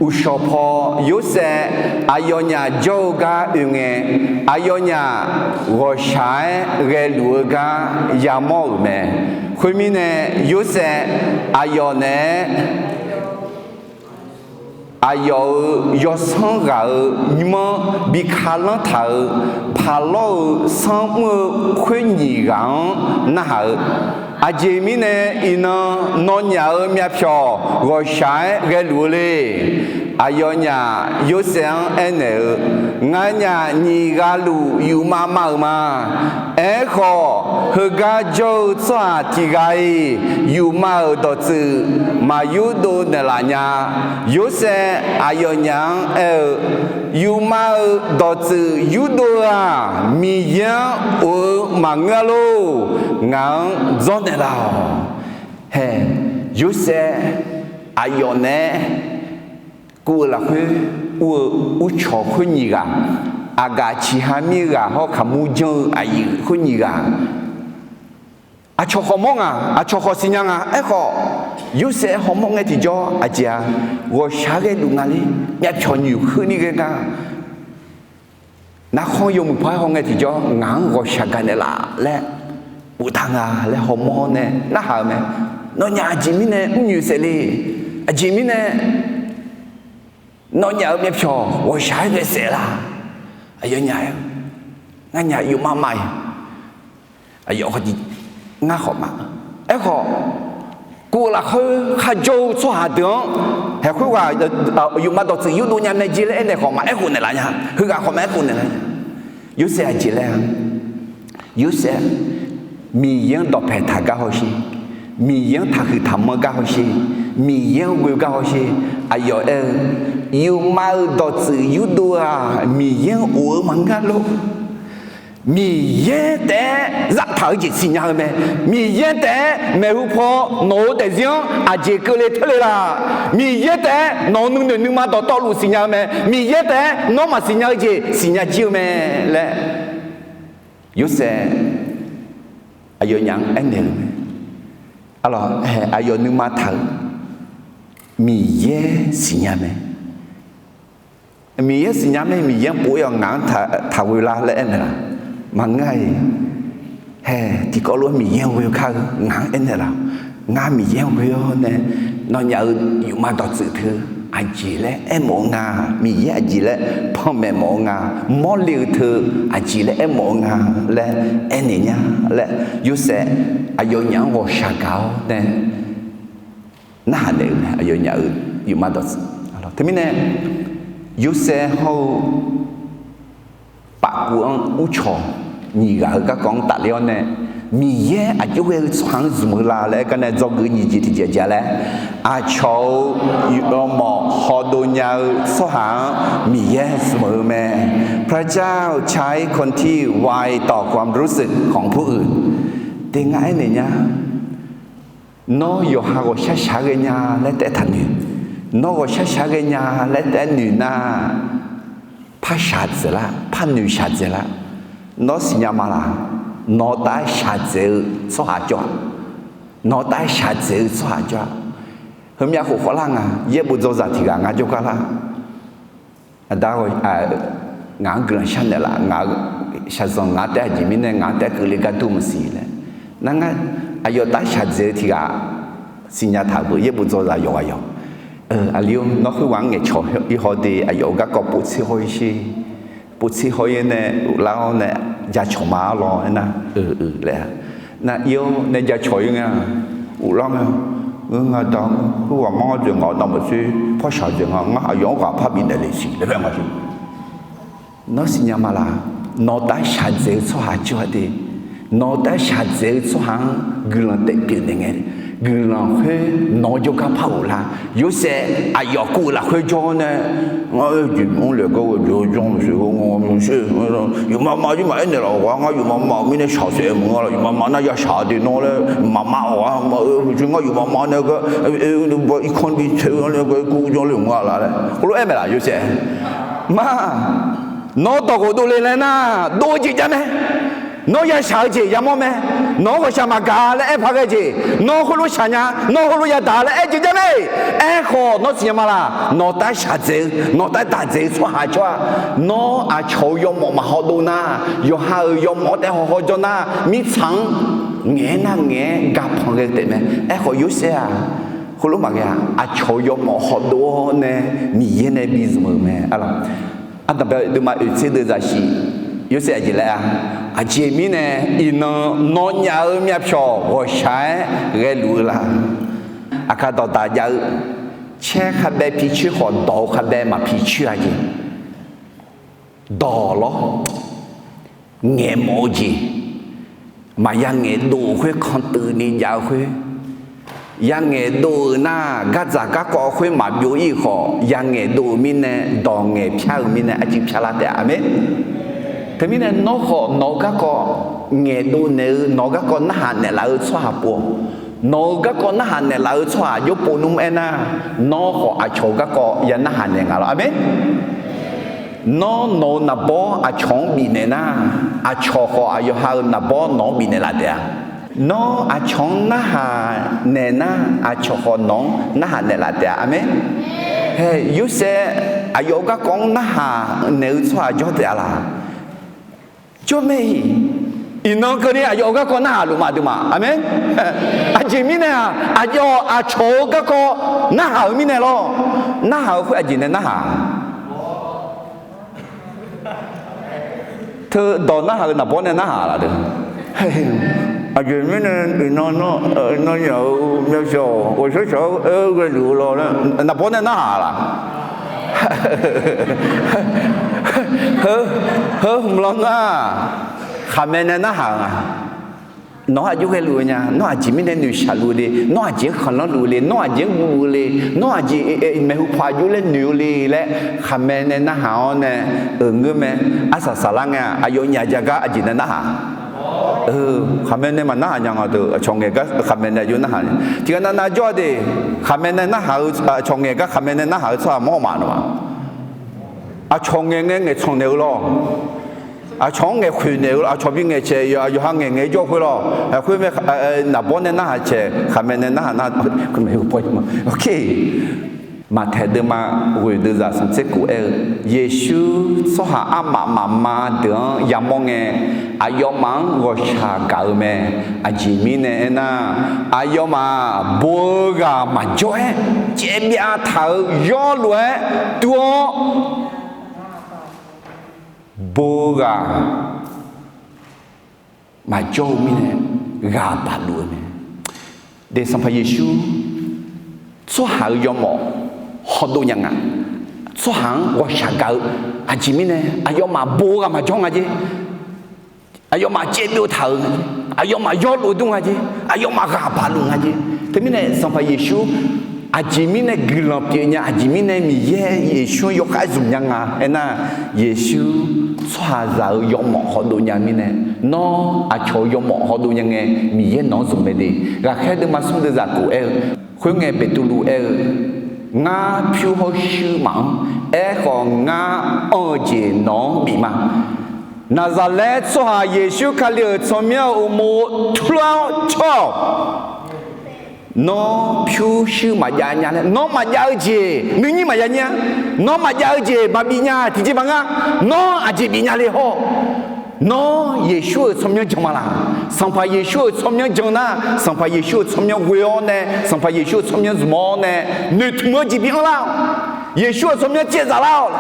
Uqshawq paw Yorsaev aqyawfnyaf jawr-eu gar oe ngae, aqyawfnyaf ghawqshaq-aer ghaeluf-eu gar yamawr-euq mae. Khoermirnae, Yorsaev aqyawf naeq-aer aqyawf-euq yawsanr ghaq-euq nymr-anr bi ka lanr taq-euq Paqlawr-euq sanr mr-eu khoer nyiq ghaq-anr narhaq-eu, Aqjeq mirnae iqnan nawnyaf-euq myavpyawq ghawqshaq-aer ghaeluf-eu le? Aqyawfnyaf Yorsaev-anr aernaeq-eu, Nganyaf nyiq ghaq luf yufmav mav-euq ma. Aerkhawf, heugar jawr-eu tsawrhaq tiq ghaq-iq yufmav-euq dawqtsuif maqyurdov naeqlaf nya. Yorsaev aqyawfnyaf-anr aer-eu, Yufmav-euq dawqtsuif yurdov-eu-aq, Miqyaer-anr of-eu maqngeur-a lor. Ngaq-anr dzawrnaeq laf-awq. Hae, Yorsaev aqyawf naeq-aer kuv-euq lafkhoer ur-eu uvcawq khoer nyiq ghaq, aqgaf ciqha mir-eu ghaq hawr kaqmur janr-eu aqyuif khoer nyiq ghaq, aqcawq khawf mawr nga, aqcawq khawf siqnya nga. Aerkhawf, Yorsaev hawmawr ngae tiqjawr aqjeq-a, ghawqshaq-aer ghaeluf nga ler, myavpyawq nyoeq khoerni ghae nga. Narkhanr yawmuiq paw-aer haw ngae tiqjawr ngaq-anr ghawqshaq gaqnaeq laf laer boftaq nga laer hawmawr nae narhaq-eu mae. Nawnyaf aqjeq mirnae mrnyoeq saef le? Aqjeq mirnae nawnyaf-euq myavpyawq ghawqshaq-aer ghae saef la? Aqyawfnyaf aer-eu, Nganyaf yufmav mav-iq, aqyawf ngar khawf ma. Aerkhawf, kuv-euq lafkhoer kharjawr-eu tsawrhaq deuq-anr haeq khoerghaq yufmav dawqtsuif yurdov nya mae jeq laer aernaeq khawf maqaer khof naeqlaf nya. Heughaq khawf maqaer khof naeqlaf nya. Yorsaev aqjeq laer-a? Yorsaev, Miqyaer-anr dawqpaeq taq gar hawsher, Miqyaer-anr taqhuiq taqmanr gar hawsher, Miqyaer-anr ghoe gar hawsher. Aqyawf aer-eu, Yufmav-euq dawqtsuif yurdov-aq, Miqyaer-anr of-eu maqngeur lor. Miqyaer taef-aer zaftaq-eu jeq siqnya-eu mae. Miqyaer taef-aer maeqhu paw nawq-euq daefzir-anr aqjeq keuvle teurle la? Miqyaer taef-aer nawq-euq nuinoeq nuima dawqtawvluf siqnya-eu mae. Miqyaer taef-aer nawr maqsiqnya-eu jeq siqnya jir-eu mae laer Yorsaev aqyawfnyaf-anr aernaeq-eu mae. Arlawq, aqyawf nuima taq-euq Miqyaer siqnya mae. Miqyaer siqnya mae, Miqyaer-anr pov-ir-awq, ngaq-anr taqghoe lar laer aernaeq laf? Maqngeur-a-iq. Hae, tiqkawv lof-aer Miqyaer-anr ghoe kar-eu ngaq-anr aernaeq laf? Ngar Miqyaer-anr ghoe-awr nae nawnyaf-euq yufmav dawqtsuif teu aqjeq laer aermawf-eu nga. Miqyaer aqjeq laer panmaeq mawf-eu nga. Mawrle-eu teu aqjeq laer aermawf-eu nga laer aernaeq nya laer Yorsaev aqyawfnyaf-anr ghawqshaq gaq-awr nae narhaq naeq-euq mae. Aqyawfnyaf-euq yufmav dawqtsuif. Teumirnae Yorsaev hawr-eu pafkuv-anr uvcawq nyiq ghaq-eu garkawv-anr tafler-awr nae, Miqyaer aqjox ghae-eu tsawrhaq-anr zmq-eu la laer aer gar nae dzawgeuf nyiq jeq tiqjeq aqjeq laer, aqcawq-euq yawmawf hawdov nya-eu tsawrhaq-anr Miqyaer zmq-eu mae. พระเจ้าใช้คนที่ไวต่อความรู้สึกของผู้อื่น Te ngar aernaeq nya. Nawr yawqha ghawqshaq shaq-aer ghae nya laer taef-aer taqnoeq. Nawr ghawqshaq shaq-aer ghae nya laer taef-aer noeq nar, par shaqdzaeq lar, par noeq shaqdzaeq lar. Nawr siqnya ma laq? Nawq-eu taef-aer shaqdzaeq-eu tsawrhaq jawr-a? Nawq-eu taef-aer shaqdzaeq-eu tsawrhaq jawr-a? Heumyav khof khawvlar nga. Yaerbof dzawzaq tiq ghaq ngar jawrgar lar. Aqda, ngaq-anr guiqlanq sharnaeq laf. Ngaq-eu shaqzanq ngaq-anr taef-aer aqjeq mirnae ngaq-anr taef-aer keuvle gar dur maqsiq laer. Nar ngar aqyawf taef-aer shaqdzaeq-eu tiq ghaq siqnya taq beu. Yaerbof dzawzaq yawqghaq yawq. Aqli-or, nawr khoerghaq-anr ngaeqcawq-ir haw de, aqyawf-euq garkawv povtser haw-ir sher. Povtser haw-ir nae uvlar-awr nae jacawq ma arlawr aernar, eu, eu laer-a. Nar ir-awr nae jacawq-ir nga. Uvlar-awr nae, ngeur nga da, khoerghaq ngar dzaeq ngaq-awr navmaqtser par shaqdzaeq nga. Ngar aqyawf-anr ghaq par bifnaeq le siq laer aer nga siq. Nawr siqnya ma laq? Nawq-eu taef-aer shaqdzaeq-eu tsawrhaq jawr-a de. Nawq-eu taef-aer shaqdzaeq-eu tsawrhaq-anr guiqlanq taef pyeuf naeq ngae, guiqlanq khoer nawq-eu jawrgar par ghoflar. Yorsaev aqyawf kuv-eu lafkhoer jawr-awr nae, ngar oe jeq mr laeq gar ghae jeq-eu janr maqsiq-eu nga maqsiq, yufmav mav jir maqaer naeq laf-awq gar, ngar yufmav mav-euq mirnae shaqsaef maqngeur laf, yufmav mav nar ya shaq de nawr laer, maqmav-awq gar, ngar yufmav mav nae gar, irkanr bi tsoeq-eu nae gar, kuv janr le maqngeur laf laer heulof-aer aer mae laf Yorsaev? Ma, nawr dawq ghofdov le laer nar, dov-eu jeq jav mae. Nawr ya shaq-eu jeq yamawr mae. Nawq-anr ghawqshaq maqgaq laer aer paq ghae jeq, nawr heulof shaq nya, nawr heulof yadaq laer aer jeq jav mae. Aerkhawf nawr siqnya ma laq? Nawq taef-aer shaqdzaeq-eu, nawq taef-aer daqdzaeq-eu tsawrhaq jawr-a? Nawr aqcawq-euq yawmawf maqhaw dov nar, yawqha-euq yawmawf-anr taef haw haw jawr nar, mirtsaq-anr Ngaeq-aer nar ngaeq-aer ga panq ghae-eu taef mae. Aerkhawf Yorsaev-aq, heulof maqghae-a, aqcawq-euq yawmawf hawdov-awr nae Miqyaer nae bi zmq-euq mae. Ardanqbae deuvma oeq tser deuv zaqsiq, Yorsaev aqjeq laer-a, aqjeq mirnae iqnan nawnyaf-euq myavpyawq ghawqshaq-aer ghaeluf-eu la? Aqkar dawqdaq jav-eu, caer khabae picoer khawf dawq-eu khabae maqpicoer-a jeq. Dawq lawr, ngaeqmawf-eu jeq, maqya ngaeqdov-euq khoer kantuif ni jav-eu khoer, ya ngaeqdov-euq nar gardzaq garkawv khoer maqbyov ir-euq khawf, ya ngaeqdov-euq mirnae, dawq ngaeq pyar-euq mirnae arcuiv pyar lar taef-a. Aqmeq. Teumirnae nawr khawf nawq-eu garkawv ngaeqdov naeq-eu, nawq-eu garkawv narhaq naeqlaf-eu tsawrhaq pov-awq. Nawq-eu garkawv narhaq naeqlaf-eu tsawrhaq jawr pov nmr aernar, nawr khawf aqcawq-eu garkawv ya narhaq naeq nga lawr. Aqmeq. Nawr nawq-eu naqbawr aqcawq-anr bifnaeq nar, aqcawq khawf aqyawf ha-euq naqbawr nawq-anr bifnaeq laf taef-a. Nawr aqcawq-anr narhaq naeq nar, aqcawq khawf nawq-anr narhaq naeqlaf taef-a. Aqmeq. Hae, Yorsaev aqyawf-eu garkawv-anr narhaq naeq-eu tsawrhaq jawr taef-a laq? Jawr mae-iq. Iqnan keuvni aqyawf-eu garkawv narhaq luf ma aqduimaf. Aqmeq. Aqjeq mirnae-aq, aqyawf aqcawq-eu garkawv narhaq-eu mirnae lawr. Narhaq-eu khoer aqjeq nae narhaq Teu dawq narhaq-eu naqbawr nae narhaq laf deuq. Aqjeq mirnae iqnan nawnyaf-euq myavpyawq ghawqshaq shaq-aer ghaeluf-eu lawr laer naqbawr nae narhaq laf? Heu, heu hmq lawr nar, khaqmae nae narhaq-eu nga. Nawq-anr aqjox ghaeluf-eu nya, nawr aqjeq mirnae noeqshaq luf-eu le, nawr aqjeq-anr khanqlanr luf-eu le, nawr aqjeq-anr guv luf-eu le, nawr aqjeq maeqhu paw aqjox laer noeq-eu le laer khaqmae nae narhaq-awr nae, euq ngeur mae. Arsaq saqlar ngae-aq, aqyawfnyaf ja gar aqjeq nae narhaq. Khaqmae nae maqnarhaq nya nga deuq, aqcawq ngaeq gar khaqmae nae aqjox narhaq. Tiqghaq navnav jawr-a de, khaqmae nae narhaq-eu, aqcawq ngaeq gar khaqmae nae narhaq-eu tsawrhaq mawr-eu ma nawq-aq. Aqcawq ngaeq ngae ngaeqtsanq naeq-eu lawr. Aqcawq-anr ngaeq khoeq naeq-eu lawr, aqcawq bi ngaeq caeq, yawqha ngaeq ngae jawr khoer lawr. Khoer mae, naqbawr nae narhaq caeq, khaqmae nae narhaq nar, Maqtaeq deuvma ghoeq deuv zaq smq tser kof aer-eu, Yeqsur tsawrhaq armaf mafma deuq-anr yamawr ngae, aqyawfmaf-anr ghawqshaq gaq-eu mae. Aqjeq mirnae aernar, aqyawfmaf bo-eu ghaq maqjawr-aer, caevbyav taq-euq yawlof-aer dur-awr, bo-eu ghaq maqjawr-eu mirnae ghaq baq luf-eu mae. De Sanqpaq Yeqsur tsawrhaq-euq yawmawf hawdov nya nga. Tsawrhaq-anr ghawqshaq gaq-eu, aqjeq mirnae aqyawfmaf bo-eu ghaq maqjawr nga jer. Aqyawfmaf caevbyov taq-euq nga jer. Aqyawfmaf yawlof dur nga jer. Aqyawfmaf ghaq baq luf nga jer. Teumirnae Sanqpaq Yeqsur aqjeq mirnae guiqlanq pyeuf nya, aqjeq mirnae Miqyaer Yeqsur-anr yawkhav zmq nya nga aernar, Yeqsur tsawrhaqzaq-euq yawmawf hawdov nya mirnae, nawr aqcawq-eu yawmawf hawdov nya ngae, Miqyaer nawq-anr zmq mae de. Ghaqkhaer deuvma smr deuv zaq kof aer-eu, khoerngae Beqtuvluv aer-eu, Ngar pyur hawr shuir maf-anr, aerkhawf ngar anr-eu jeq nawq-anr bif ma. Naqzaqlaer tsawrhaq Yeqsur Kali-euq tsawrmyanr-euq uqmov turlar-awr cawr-awq. Nawr pyurshuir maqjav nya laer, nawr maqjav-eu jeq nuinyir maqya nyir-a. Nawr maqjav-eu jeq maqbif nya tiqjeq maqngeur. Nawr aqjeq bif nya le hawr. Nawr Yeqsur-euq tsawrmyanr jan ma laq? Sanqpaq Yeqsur-euq tsawrmyanr jan nar, Sanqpaq Yeqsur-euq tsawrmyanr ghoe-awr nae, Sanqpaq Yeqsur-euq tsawrmyanr zmq-awr nae, noeqtmq-eu jeq bi anrlar-awq. Yeqsur-euq tsawrmyanr caevzaf lar-awq.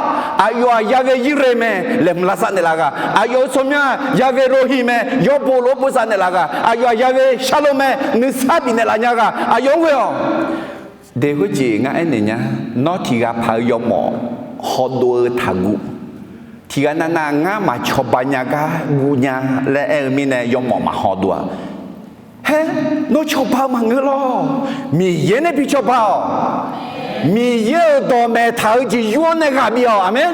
Aqyawf-aq yaghae Yirle mae, laeqhmq lavsav naeqlaf ghaq. Aqyawf-euq tsawrmyanr-aq yaghae Rohi mae, yawbo lof-aer bosav naeqlaf ghaq. Aqyawf-aq yaghae Sharlo mae, nuisar bifnaeq laf nya ghaq. Aqyawf-anr ghoe-awq. De khoerjeq ngar aernaeq nya, nawr tiqghaq paq-eu yawmawf hawdov-eu taqguv. Tiqghaq navnav ngar maqcawba nya gar guv nya laer aer-eu mirnae yawmawf maqhawdov-a. Haer, nawr cawba-eu maqngeur lawr. Miqyaer nae bi cawba-awq. Miqyaer-euq dawqmaeq taq-eu jeq yur-awr nae ghaq bif-awq. Aqmeq.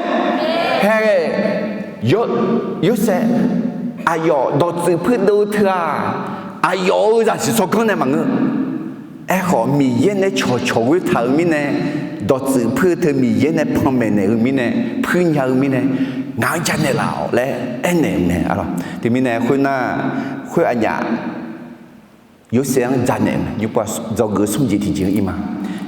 Haer, Yorsaev, aqyawf dawqtsuif puirdov-eu teu-aq, aqyawf-euq zaqsiq tsawrganr nae maqngeur. Aerkhawf Miqyaer nae cawqcawq ghoer taq-euq mirnae, dawqtsuif puir-eu teu Miqyaer nae panmaeq naeq-eu mirnae, puir nya-eu mirnae, ngaq-anr janaeq laf-awq laer aernaeq-eu mae. Teumirnae khoernar, khoer aqnyaf Yorsaev-anr janaeq-eu mae. Yawqpa dzawgeuf smr jeq tiqjeq-anr ir ma.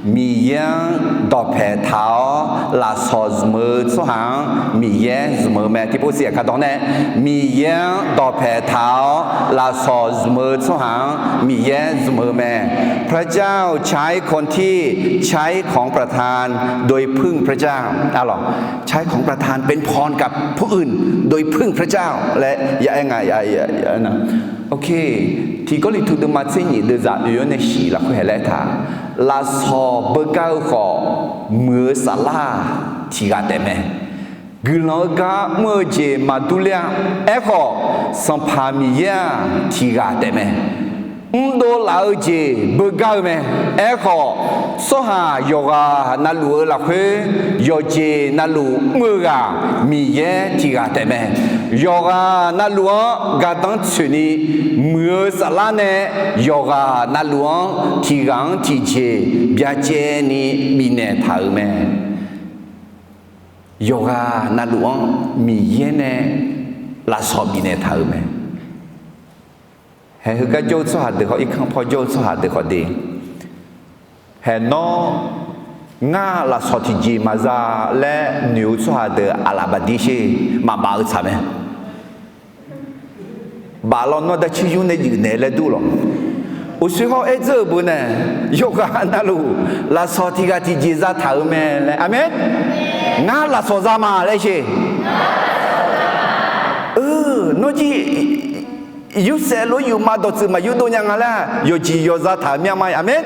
Miqyaer-anr dawqpaeq taq-awr lafsawq zmq-eu tsawrhaq-anr Miqyaer zmq-eu mae. Tiqpov siq aqkar dawq nae, Miqyaer-anr dawqpaeq taq-awr lafsawq zmq-eu tsawrhaq-anr Miqyaer zmq-eu mae. พระเจ้าใช้คนที่ใช้ของประทานโดยพึ่งพระเจ้า ใช้ของประทานเป็นพรกับผู้อื่นโดยพึ่งพระเจ้า laer ya aer nga. Tiq Gawrliqtu deuvma tser nyiq deuvzaq oeq-awr nae shiq lafkhoer haeq laer aertaq, lafsawq beugar-eu khawf, muiq-eu saflar-aq tiq ghaq taef mae. Guiqlanq-eu gar mr-eu jeq maqdur ler-a. Aerkhawf, Sanqpaq Miqyaer-aq tiq ghaq taef mae. Mrdov laf-eu jeq beugar-eu mae. Aerkhawf, tsawrhaq yawqghaq navluf-eu lafkhoer yawqjeq navluf mr-eu ghaq Miqyaer tiq ghaq taef mae. Yawqghaq navluf-anr gardanr tsoeqni, muiq-eu saflar nae yawqghaq navluf-anr tiq ghaq-anr tiqjeq byacaevni bifnaeq taq-euq mae. Yawqghaq navluf-anr Miqyaer nae lafsawq bifnaeq taq-euq mae. Haeq heugar jawr-eu tsawrhaq deuq khawf, irkanr paw jawr-eu tsawrhaq deuq khawf de, haeq nawr ngar lafsawq tiqjeq maqza laer noeq-eu tsawrhaq deuq aqlaf bafdir sher, maqbaf-eu tsaq mae. Baf lawnmr darcir yur nae juif naeq laer dur lawq. Uqshoe hawr-aer dzeur-euq beu nae, yawqghaq navluf lafsawq tiq ghaq tiqjeq zataq-euq mae laer. Aqmeq. Ngar lafsawq za ma laer sher. Nawr jir yursaef lof yufma dawqtsuif maq yurdov nya nga laer yawqjeq yawqza taq-euq myanr ma. Aqmeq.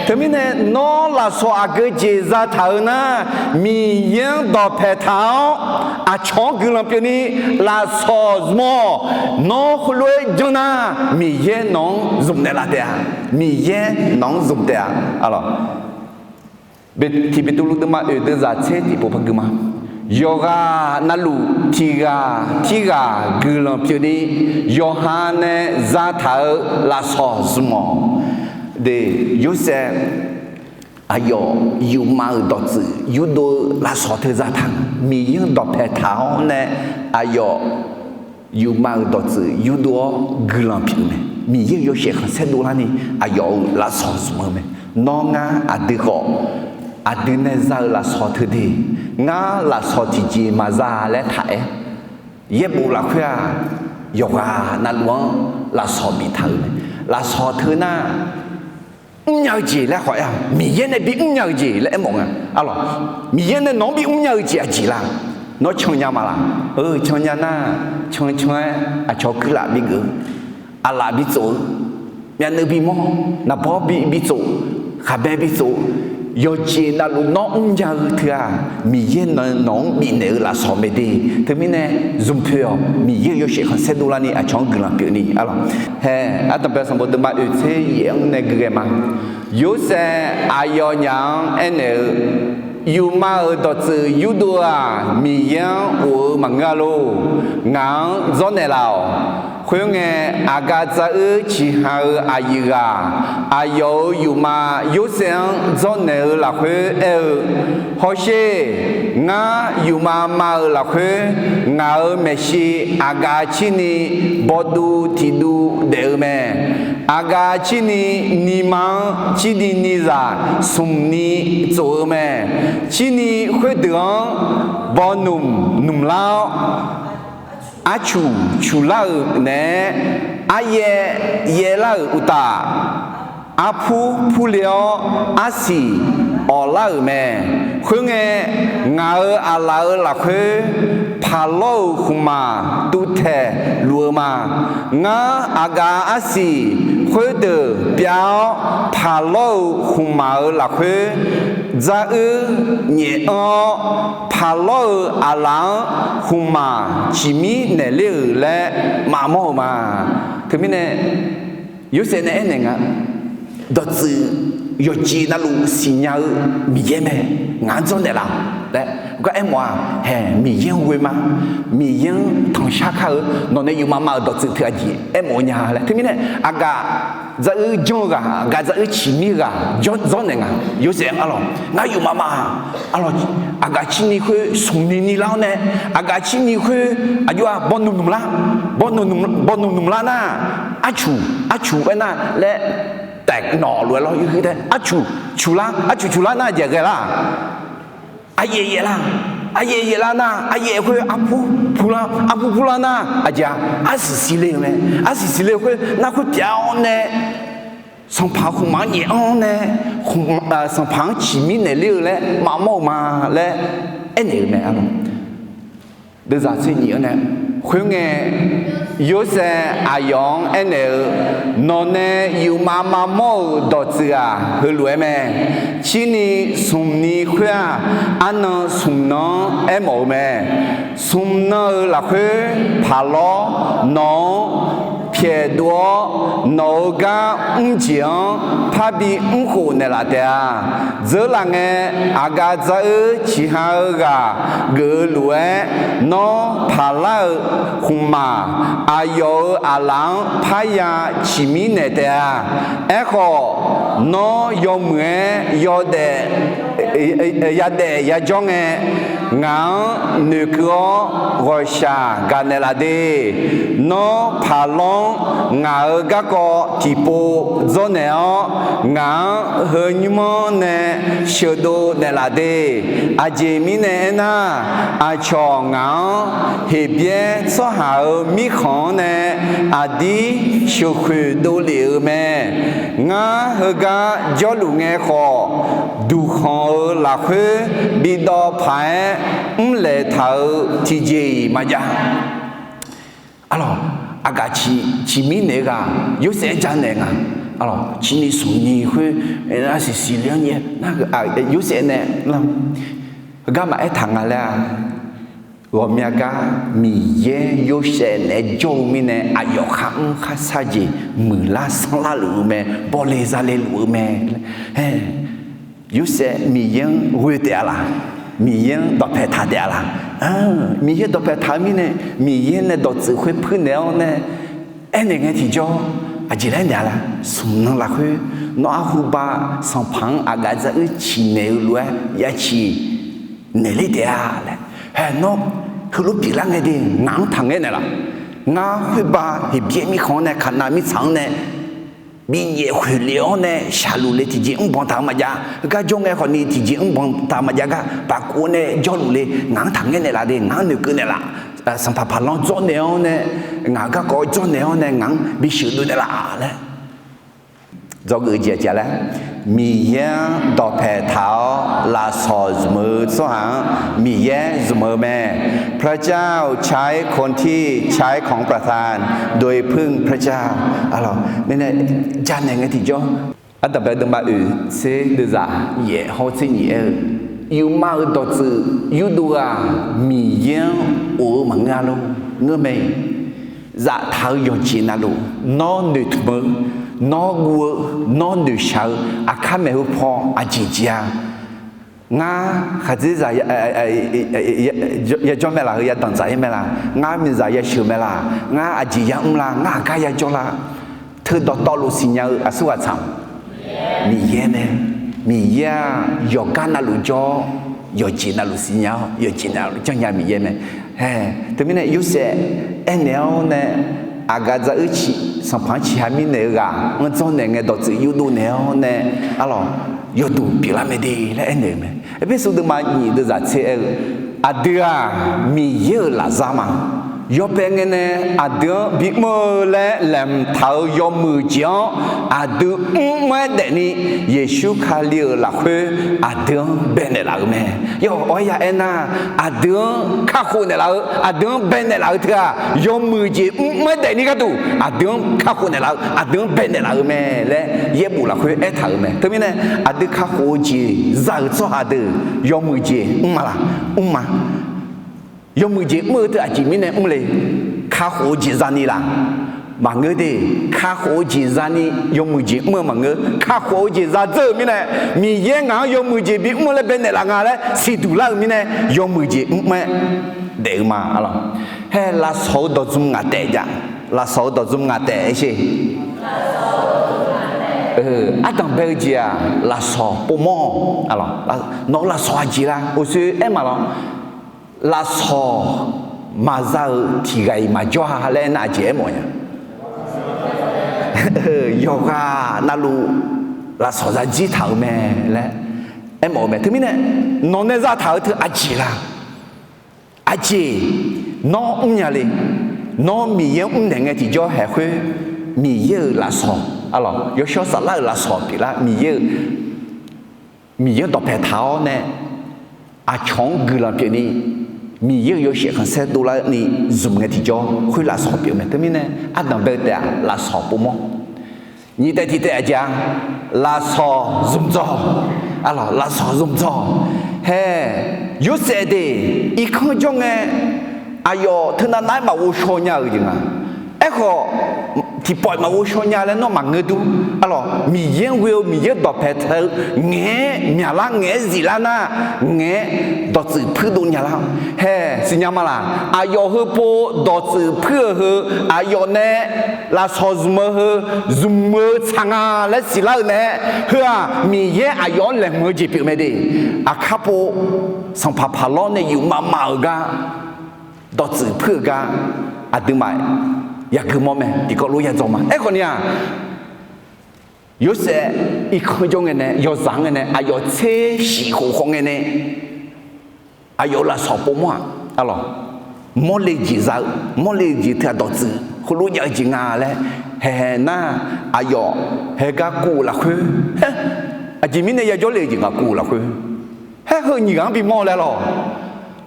Teumirnae nawr lafsawq aqgeu jeq zataq-eu nar, Miqyaer-anr dawqpaeq taq-awr aqcawq-anr guiqlanq pyeufni lafsawq zmq-awq. Nawr heulof-aer janr nar, Miqyaer nawq-anr zmq naeqlaf taef-a. Miqyaer nawq-anr zmq taef-a. Tiq Beqtuvluv deuvma oeq deuvzaq tser tiqpov par gui ma. Yawqghaq navluf tiq ghaq tirghaq guiqlanq pyeufni, yawqha nae zataq-eu lafsawq zmq-awq. De, Yorsaev aqyawf yufma-euq dawqtsuif yurdov-eu lafsawq teu zataq, Miqyaer-anr dawqpaeq taq-awr nae aqyawf yufma-euq dawqtsuif yurdov-awr guiqlanq pyeuf-eu mae. Miqyaer-euq yawshaef khanqsaer dovlarni aqyawf-euq lafsawq zmq-eu mae. Nawr ngar aqdui khawf, aqdui nae za-eu lafsawq teu de, ngar lafsawq tiqjeq maqza laer taq-aer, yaerbof lafkhoer-aq, yawqghaq navluf-anr lafsawq biftaq-euq mae. Lafsawq teu nar, mrnya-eu jeq laer khawf aer-a, Miqyaer nae bimrnya-eu jeq laer aermawf nga. Arlawq, Miqyaer nae nawq-anr bimrnya-eu jeq aqjeq la? Nawr cannya ma laq? Eu, cannya nar, cancan-aer aqcawq kuirlaf bigeuf-eu, aqlaf bitsof-eu, myavnuiv bimawr, naqbawr bi bitsof, khaqbae bitsof, yawqjeq navluf nawr mrnya-eu teu-aq, Miqyaer nae nawq-anr bifnaeq-eu lafsawq mae de. Teumirnae zmqpoeq-awq. Miqyaer-euq yawshaef khanqsaer dovlarni aqcawq-anr guiqlanq pyeufni. Arlawq, hae, ardanqbae sanqbof deuvma oeq tser yaef-anr nae gui ghae ma. Yorsaev aqyawfnyaf-anr aernaeq-eu, yufma-euq dawqtsuif yurdov-eu-aq, Miqyaer-anr of-eu maqngeur-a lor. Ngaq-anr dzawrnaeq laf-awq. Khoerngae, aqgaf dzar-uir ciqha-eu aqyuif ghaq, aqyawf-euq yufma Yorsaev-anr dzawrnaeq-eu lafkhoer aer-eu, Hawsher, ngar yufma ma-euq lafkhoer, ngaq-euq maeqshi aqgaf cirni bawduv tiqduv daef-eu mae. Aqgaf cirni nima-anr cirni nizaq smqni tsof-eu mae. Cirni khoerdeuq-anr bawnoeq noeqlar-awr, arcuq cuqlar-euq naeq-aer, aryaev yaevlar-euq uqtaf, arpur purle-awr, arsiq awqlar-euq mae. Khoerngae, ngaq-euq aqlaf-euq lafkhoer paqlawr-euq khmqmaq tuvtaeq luf-eu ma. Ngar aqgaf arsiq khoerdeuq pyav-awr, paqlawr-euq khmqmaq-euq lafkhoer dzar-uir nyaef anr-awr, paqlawr-euq aqlaf-anr khmqmaq ciqmir naeqler-euq laer maqmawr-eu ma. Teumirnae, Yorsaev nae aernaeq nga, dawqtsuif yawqjeq navluf siqnya-eu Miqyaer mae. Ngaq-anr dzawrnaeq laf-awq laer gar aermawf-aq, hae, Miqyaer-anr ghoe ma. Miqyaer-anr tanqshar kar-eu, nawq nae yufma ma-euq dawqtsuif teu aqjeq aermawf-eu nya laer. Teumirnae, aqgaf dzar-uir janr-eu ghaq, aqgaf dzar-uir ciqmir ghaq dzawrnaeq nga. Yorsaev-anr, arlawq, ngar yufma ma, arlawq, aqgaf cirni khoer smqni nilar-awr nae, aqgaf cirni khoer aqjox-aq bawnoeq noeqlar, bawnoeq noeqlar nar, arcuq arcuq aernar laer taef nawq lof-aer lawr yawhuiq tae arcuq cuqlar, arcuq cuqlar nar aqjeq ghae lar? Aqyaef yaef lar. Aqyaef yaef lar nar, aqyaef khoer arpur purlar, arpur purlar nar aqjeq-a, arsiq siqle-eu mae. Arsiq siqle-eu khoer nar khoer pyav-awr nae, sanqpaq khmqmaq-anr nyaef-anr nae, sanqpaq-anr ciqmir naeq ler-eu laer maqmawr-eu ma laer aernaeq-eu mae. Deuvzaq tser nyif-anr nae, khoerngae, Yorsaev aqyawf-anr aernaeq-eu, Nawq nae yufmav maqmawr-euq dawqtsuif-aq heulof-aer mae. Cirni smq ni khoer-aq, arnan smq nan-anr aermawf-eu mae. Smq nan-euq lafkhoer paqlawr nawq-anr pyaeqdov-awr, nawq-euq gar mrjeq-anr parbi mrkhof naeqlaf taef-a. Dzeurlaf ngae, aqgaf dzaroer ciqha-eu ghaq geuf-eu lof-aer, nawr paqlar-euq khmqmaq aqyawf-euq aqlaf-anr parya ciqmir naeq taef-a. Aerkhawf, nawr yawmuiq-aer yawdaef yadaef yajawr ngae, ngaq-anr noeqkeuv-awr ghawqshaq gaq naeqlaf de. Nawr paqlawr-anr ngaq-euq garkawv tiqpov dzawrnaeq-awr, ngaq-anr heu nymr-anr nae sheuqdov naeqlaf de. Aqjeq mirnae aernar, aqcawq ngaq-anr Heqbyaer tsawrhaq-euq mirkhanq-anr nae aqdir sheuqkhoeq dovlef-euq mae. Ngar heugar jawrluf ngae khawf, duqkhanq-euq lafkhoer bidawv paq-aer mrlaeq taq-euq tiqjeq-iq maqjav. Arlawq, aqgaf ciq, ciqmir naeq-eu ghaq Yorsaev-aer janaeq nga. Arlawq, cirni smq ni khoer, arsiq siqle-anr nyaef, Yorsaev nae lar, heugar maqaer taq nga laer-a. Ghawqmya gar Miqyaer Yorsaev naeq-aer jawr-eu mirnae, aqyawf kharmr kharshar jeq muiqlar sanrlar luf-eu mae, bawle zale luf-eu mae. Yorsaev Miqyaer-anr ghoe taef-a laq? Miqyaer-anr dawqpae taq taef-a laq? Miqyaer dawqpae taq-eu mirnae, Miqyaer nae dawqtsuif khoer puirnaeq-awr nae aernaeq ngae tiqjawr, aqjeq laer naeq-a laq? Smq nan lafkhoer nawr arhuba sanqpaq-anr aqgaf dzaroer ciqnaeq-eu lof-aer ya ciqnaeq ler taef-a laer. Hae, nawr heulof pyeuflar ngae de, ngaq-anr taqngaer naeqlaf. Ngar khoerba Heqbyaer mirkhanq-anr nae Kaqnav mirtsaq-anr nae bi yaef khoeq lef-awr nae shaqluf le tiqjeq mrbanq taq-eu maqjav. Heugar jawr ngae khawfni tiqjeq mrbanq taq-eu maqjav gar paqkov nae jawrluf le. Ngaq-anr taqngaer naeqlaf de, ngaq-anr noeqkeuv naeqlaf. Sanqpaq paqlanr dzawrnaeq-awr nae, ngaq-euq garkawv dzawrnaeq-awr nae ngaq-anr bisheuq dov naeqlaf laer dzawgeuf-eu jeq aqjeq laer, Miqyaer-anr dawqpae taq-awr lafsawq zmq-eu tsawrhaq-anr Miqyaer zmq-eu mae. พระเจ้าใช้คนที่ใช้ของประทานโดยพึ่งพระเจ้า Arlawq, mirnae janaeq ngae tiqjawr, ardanqbae deuvma oeq tser deuvzaq yaef hawr tser nyiq aer-eu, yufmav-euq dawqtsuif yurdov-aq, Miqyaer-anr of-eu maqngeur-a lor. Ngeur mae. Zaftaq-eu yawqjeq navluf, nawr noeqtmq-eu, nawr guv-eu, nawr noeqshaq-eu aqkar maeqhu paw aqjeq jeq-a. Ngar khaqdzerzaq yajawr mae laq, heu yadanqdzaq-ir mae laq, ngar miqzaq yasheuq mae laq, ngar aqjeq yamr la, ngar aqgar yajawr la, teudawqtawvluf siqnya-eu aqsurghaq tsaq-a. Miqyaer mae. Miqyaer-aq, yawqgar navluf jawr-awr, yawqjeq navluf siqnya-awr, yawqjeq navluf janrnya Miqyaer mae. Hae, teumirnae Yorsaev aernaeq-awr nae, aqgaf dzaroer ciq, sanqpaq-anr ciqha mirnaeq-eu ghaq-anr dzawrnaeq ngae dawqtsuif yurdov naeq-awr nae, arlawq, yawduq pyeuflar mae de laer aernaeq-eu mae. Erpersu deuvma nyiq deuvzaq tser aer-eu, aqdui-aq, Miqyaer-euq lafzar ma. Yawbae ngae nae aqdui-anr bimr-eu laer laeqhmq taq-euq yawmuiq jeq-anr aqdui mrmr-aer daefni, Yeqsur Kali-euq lafkhoer aqdui-anr baenaeq laf-euq mae. Yawr, awr ya aernar, aqdui-anr kakhof naeqlaf-eu, aqdui-anr baenaeq laf-eu teu-aq, yawmuiq jeq mrmr-aer daefni gharduq aqdui-anr kakhof naeqlaf-eu, aqdui-anr baenaeq laf-euq mae laer yaerbof lafkhoer aertaq-euq mae. Teumirnae, aqdui kakhof-eu jeq za-euq tsawrhaq deuq yawmuiq jeq mr ma laq? Mr ma. Yawmuiq jeq mr-eu teu aqjeq mirnae mr le? Kakhof-eu jeq zani laq? Maqngeur de. Kakhof-eu jeq zani yawmuiq jeq mr-eu maqngeur. Kakhof-eu jeq zadzeur-euq mirnae, Miqyaer ngaq-anr yawmuiq jeq bimr-eu laer baenaeq laf nga laer siqduq lar-euq mirnae, yawmuiq jeq mrmr-aer daef-eu ma. Arlawq, hae, lafsawq-eu dawqdzmq ngaq taef jav. Lafsawq-eu dawqdzmq ngaq taef-aer sher. Ardanqbae-eu jeq-aq, lafsawq povmawr-awq. Nawq-eu lafsawq aqjeq la? Uqshoe aer ma lawr. Lafsawq maqza-euq tiqghaq-iq maqjawr-a laer aernar, aqjeq aermawf nya? yawqghaq navluf lafsawq zadzir taq-euq mae laer aermawf-eu mae. Teumirnae nawq nae zataq-eu teu aqjeq la? Aqjeq, nawr mrnya le. Nawr Miqyaer-anr mrnaeq ngae tiqjawr haeq khoer, Miqyaer-euq lafsawq, arlawq, yawshawr saflar-euq lafsawq pyeuflar, Miqyaer-euq, Miqyaer-anr dawqpae taq-awr nae aqcawq-anr guiqlanq pyeufni, Miqyaer-euq yawshaef khanqsaer dovlarni zmq ngae tiqjawr khoer lafsawq pyeuf mae. Teumirnae ardanq bae-eu taef-aq lafsawq povmawr. Nyiq taef tiq taef aqjeq-a, lafsawq zmqdzawq, arlawq, lafsawq zmqdzawq. Hae, Yorsaev de irkanr jawr ngae, aqyawf teunav nav-aer maqghovshaw nya-euq jeq nga. Aerkhawf, tiqpawf-iq maqghovshaw nya laer nawr maqngeur dur. Arlawq, Miqyaer-anr ghoe-eu Miqyaer dawqpae taq-eu ngaeq-aer myaqlar, ngaeq-aer ziflar nar, ngaeq-aer dawqtsuif puirdov nyalar. Hae, siqnya ma laq? Aqyawf heupov dawqtsuif puir-euq heu, aqyawf nae lafsawq zmq-eu heu, zmq-eu tsaq nga laer siqlar-eu nae, heu-aq Miqyaer aqyawf-anr laeqhmq-eu jeq pyeuf mae de. Aqkar pov, sanqpaq Paqlawr nae yufmav mav-euq gar dawqtsuif puir-eu gar, aqduimaf yagui mawr mae, tiqkawv lof yadzaw ma. Aerkhawf ni-aq, Yorsaev irkanr jawr ngae nae, yawzaq-anr ngae nae, aqyawf tser shif khof khawf ngae nae, aqyawf-euq lafsawq povmawr-aq, arlawq, mawrle jeq za-eu, mawrle jeq teu-aq dawqtsuif heulof jav-eu jeq nga laer haeq nar, aqyawf haeq gar kuv-euq lafkhoer, haer, aqjeq mirnae yajawr le-eu jeq nga kuv-euq lafkhoer, haer, heu nyiq ghaq-anr bimawr laer lawq.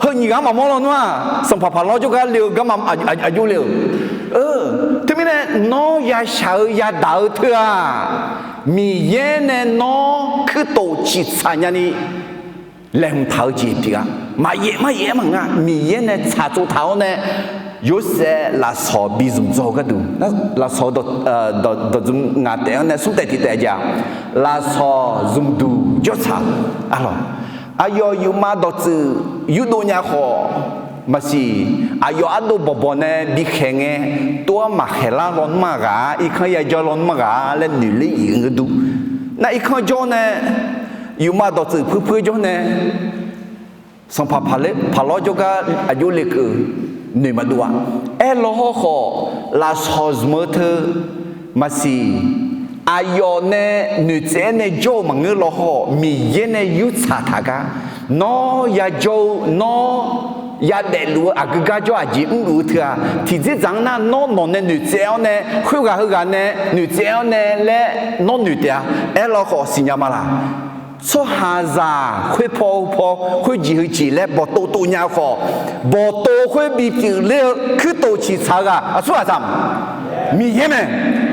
Heu nyiq ghaq-anr maqmawr lawnmr-aq, sanqpaq Paqlawr jawrgar le-eu garma aqjox le-euq. Teumirnae nawr yashaq-eu yadaq-eu teu-aq, Miqyaer nae nawr kuirtof ciqtsaq nyani laeqhmq taq-eu jeq pyeuf-a. Maqyaef maryaef-aer maqngeur-a. Miqyaer nae tsaqtsov taq-awr nae, Yorsaev lafsawq bi zmqdzawr-eu gharduq, lafsawq dawqdzmq ngaq taef-anr nae smr taef tiq taef aqjeq-aq, lafsawq zmqduq jawrtsaq-eu, arlawq, aqyawf yufmav dawqtsuif yurdov nya khawf maqsiq, aqyawf ardov bawqbawq nae bikhaeq ngae, tov-aer maqkhaeq lar lawnmr-aq ghaq-a, irkanr yajawr lawnmr-aq ghaq-a laer noeqler-iq-eu gharduq, nar irkanr jawr nae yufmav dawqtsuif puir puir jawr nae, sanqpaq Paqlawr jawrgar aqjox lekeuv noeq maqdov-a. Aerlaw hawrkhawf, lafsawq zmq-eu teu maqsiq, aqyawf nae noeqtsaev-aer nae jawr-eu maqngeur law hawr, Miqyaer nae yurtsaq taq gar, nawr yajawr-eu, nawr yadaef luf-eu aqgeu gar jawr aqjeq mrluf-eu teu-aq, tiqdzerdzaq-anr nar nawr nawq nae noeqtsaev-awr nae, khoerghaq heughaq nae noeqtsaev-awr nae laer nawr noeq taef-a. Aerlaw khawf siqnya ma laq? Tsawrhaqzaq khoerpaw heupaw khoerjeq heujeq laer bawqtov tov nya-eu khawf, bawqtov khoer bipyeuf ler-eu kuirtof ciqtsaq-eu ghaq aqsurghaq zaq Miqyaer mae.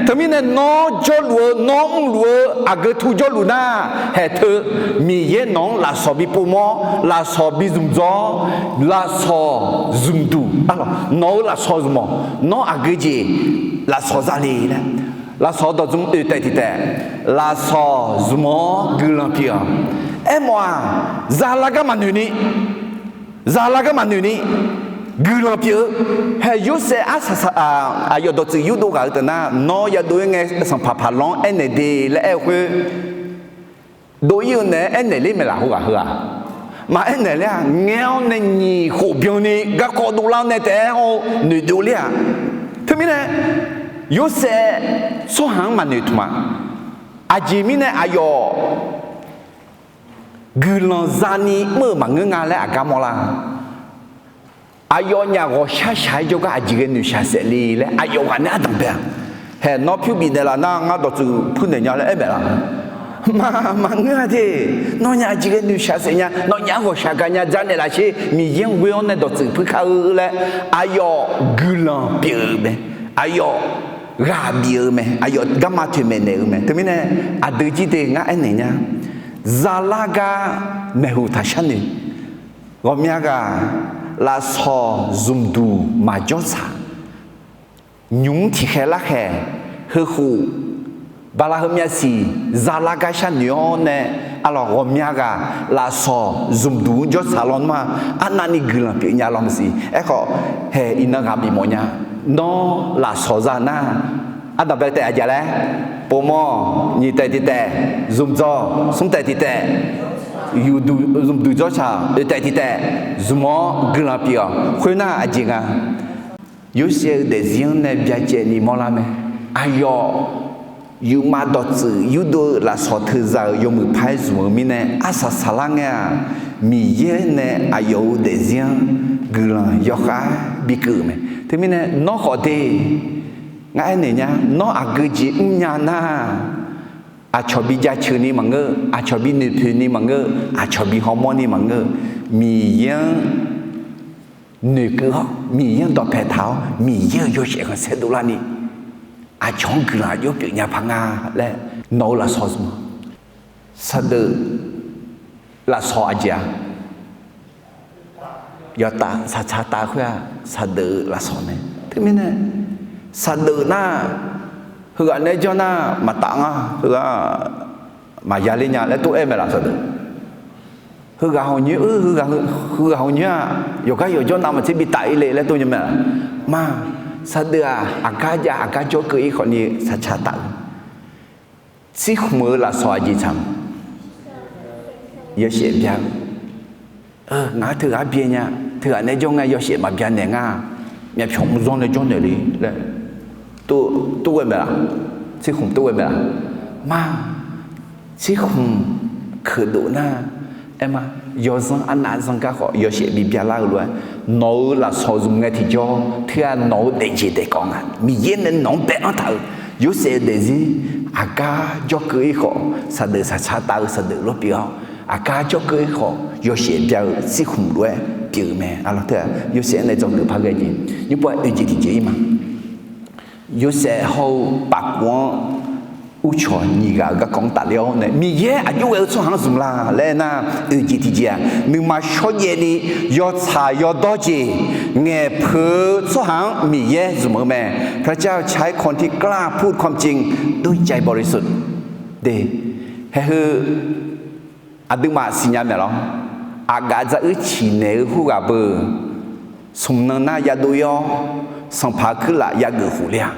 Teumirnae nawr jawrluf-eu, nawr mrluf-eu aqgeu tu jawrluf nar, haeq teu Miqyaer nawq-anr lafsawq bi povmawr, lafsawq bi zmqdzawr, lafsawq zmqduq, nawq-eu lafsawq zmq-awq, nawr aqgeu jeq lafsawq za le laer. Lafsawq dawqdzmq oeq taef tiq taef, lafsawq zmq-awr guiqlanq pyeuf-awq. Aermawf-aq, zalar gar maqnoeq ni, zalar gar maqnoeq ni, guiqlanq pyeuf-eu. Haeq Yorsaev arsaq saq, aqyawf dawqtsuif yurdov ghaq-eu teu nar, nawr yadov-aer ngae sanqpaq Paqlawr-anr aernaeq de laer aer-eu khoer, dov-ir-eu naeq-aer aernaeq ler mae laq? Heughaq heughaq maqaer naeq ler-aq, ngaer-awr nae nyiq khof byanni garkawv dovlar-awr nae taef-aer hawr-eu noeqdov ler-aq. Teumirnae Yorsaev tsawrhaq-anr maqnoeq tmq-a. Aqjeq mirnae aqyawf guiqlanq zani mr-euq maqngeur nga laer aqgar mawrlar. Aqyawfnyaf ghawqshaq shaq-aer jawrgar aqjeq ghae noeqshaq saef le laer aqyawf ghaq nae ardanq bae-a. Haeq nawr pyur bifnaeq laf nar ngar dawqtsuif puirnaeq nya laer aer maeq laf? Maqngeur-a de. Nawnyaf aqjeq ghae noeqshaq saef nya, nawnyaf-anr ghawqshaq gaq nya, dzarnaeq laf sher, Miqyaer-anr ghoe-awr nae dawqtsuif puir kar-eu laer aqyawf guiqlanq pyeuf-eu mae. Aqyawf ghaq bif-eu mae. Aqyawf garma toeqmaeq naeq-eu mae. Teumirnae aqdui jir de ngar aernaeq nya, zalar gar maeqhu taq sharnoeq. Ghawqmya ghaq lafsawq zmqduq maqjawr tsaq. Nymq-mr tiqkhaeq larkhaeq heukhof bala heumyav siq zalar gar sharnoeq-awr nae, arlawq, ghawqmya ghaq lafsawq zmqduq-anr jawr tsaq lawnmr-aq, arnavni guiqlanq pyeuf nya law maqsiq. Aerkhawf, haeq iqnan ghaq bif mawf nya. Nawr lafsawq za nar, ardanq bae taef aqjeq laer, povmawr, nyiq taef tiq taef, zmqdzawr, smr taef tiq taef, zmqduq jawr tsaq, oeq taef tiq taef, zmq-awr guiqlanq pyeuf-awq. Khoernar aqjeq nga, Yorsaev-eu daefzir-anr nae byacaevni mawrlar mae. Aqyawf yufmav dawqtsuif yurdov-eu lafsawq teuzaq-euq yawmuiq par-aer zmq-eu mirnae, arsaq saqlar ngae-aq, Miqyaer nae aqyawf-euq daefzir-anr guiqlanq yawkhav bikeuv-euq mae. Teumirnae nawr khawf de, ngar aernaeq nya, nawr aqgeu jeq mrnya nar, aqcawq bi jaceuq ni maqngeur, aqcawq bi noeqpoeq ni maqngeur, aqcawq bi hawmawr ni maqngeur, Miqyaer-anr noeqkeuv-awr, Miqyaer-anr dawqpae taq-awr, Miqyaer-euq yawshaef khanqsaer dovlarni, aqcawq-anr guiqlanq aqjox pyeufnya paq nga laer nawq-eu lafsawq zmq-a. Saqdeuf lafsawq aqjeq-a, yawtav saqtsaq taf-eu khoer-aq, saqdeuf-eu lafsawq mae. Teumirnae saqdeuf nar, heughaq nae jawr nar maqtaf nga, heughaq maqya ler nya laer tov-aer mae laf saqdeuf. Heughaq hawq nyoer-eu, heughaq hawq nyoer-aq, yawqgar yawqjawr navmaqtser bi taf-ir le laer tov nya mae-a. Ma, saqdeuf-aq, aqgar jav aqgar jawrkeuv-ir khawfni saqtsaq taf-eu tsirkhmq-eu lafsawq aqjeq tsaq-a. Yawshaef bya-eu, ngaq-anr teughaq byae nya, teughaq nae jawr ngae yawshaef maqbya naeq nga, myavpyawq mqzanr nae jawrnaeq le laer tov-aer mae-a. Tsirkhmq tov-aer mae-a. Ma, tsirkhmq keuqdov nar, aer ma, yawzanr arnav zanr gar khawf yawshaef bibya lar-eu lof-aer, nawq-euq lafsawq zmq ngae tiqjawr teughaq nawq-euq daefjeq daefkawv nga. Miqyaer nae nawq-anr bae-anr taq-euq Yorsaev-eu daefzir aqgar jawrkeuv-ir khawf, saqdeuf saqtsaq taf-eu saqdeuf lof pyeuf-awr, aqgar jawrkeuv-ir khawf yawshaef bya-eu tsirkhmq lof-aer pyeuf-eu mae. Aqlawq teughaq Yorsaev-anr nae dzawgeuf par ghae jeq, nymr pov-aer oeq jeq tiqjeq-ir ma. Yorsaev hawr-eu pafkhof-anr uvcawq nyiq ghaq-euq garkawv-anr tafler-awr nae, Miqyaer aqjox ghae-eu tsawrhaq-anr zmq la laer aernar, oeq jeq tiqjeq-aq, nuima shawrjaev ni yawtsaq yawdawr jeq ngaeqpeuq-eu tsawrhaq-anr Miqyaer zmq-eu mae. พระเจ้าใช้คนที่กล้าพูดความจริงด้วยใจบริสุทธิ์ de, haeheu aqduimaf siqnya maeq lawr. Aqgaf dzaruir ciqnaeq-eu khoerghaq beu, smq nan nar yadov-ir-awr, sanqpaq-eu kuirlaf yageuf khof ler-a.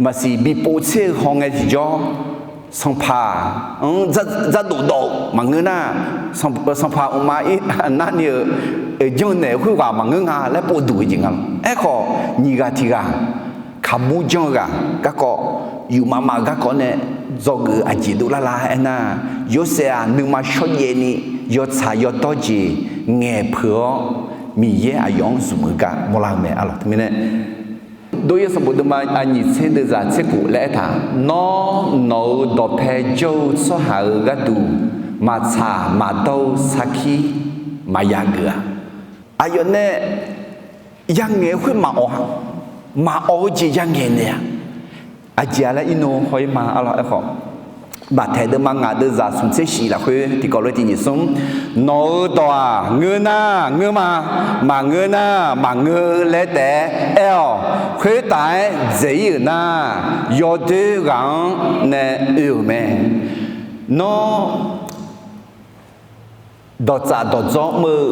Maqsiq bi povtser-eu hawngae tiqjawr, sanqpaq-anr dzardof dawf-eu maqngeur nar, sanqpaq mqma-ir narni-euq oeq janrnaeq-eu khoerghaq maqngeur nga laer povduq-eu jeq nga lawr. Aerkhawf, nyiq ghaq tiq ghaq kaqmur janr-eu ghaq garkawv, yufmav mav-eu garkawv nae dzawgeuf-eu aqjeq dovlar lar aernar, Yorsaev-aq nuima shawrjaev ni yawtsaq yawdawr jeq ngaeqpeuq-awr, Miqyaer aqyawf-anr zmq-eu gar mawrlar-eu mae. Aqlawq teumirnae, Dov-ir sanqbof deuvma aqnyiq tser deuvzaq tser khof laer aertaq, Nawr nawq-euq dawqpae jawr-eu tsawrhaq-euq gharduq maqtsaq maqdawr-eu sarkir maqya geuf-a. Aqyawf nae yangaeq-eu khoer maqawq-a. Maqawq-eu jeq yangaeq naeq-a. Aqjeq-a laer irnov haw-ir ma. Aqlawq aerkhawf, Baqtaeq deuvma ngaq deuvzaq smq tser shif lafkhoer tiqkawv lof-aer tiqnyiq smr, Nawq-euq dawq-aq, ngeur nar ngeur ma, maqngeur nar maqngeur laer taef-aer aer-awq. Khoertaf-aer dzaeq-ir-euq nar, yawdoer ghaq-anr nae oe-euq mae. Nawr dawqtsaf dawqdzawr mr-eu,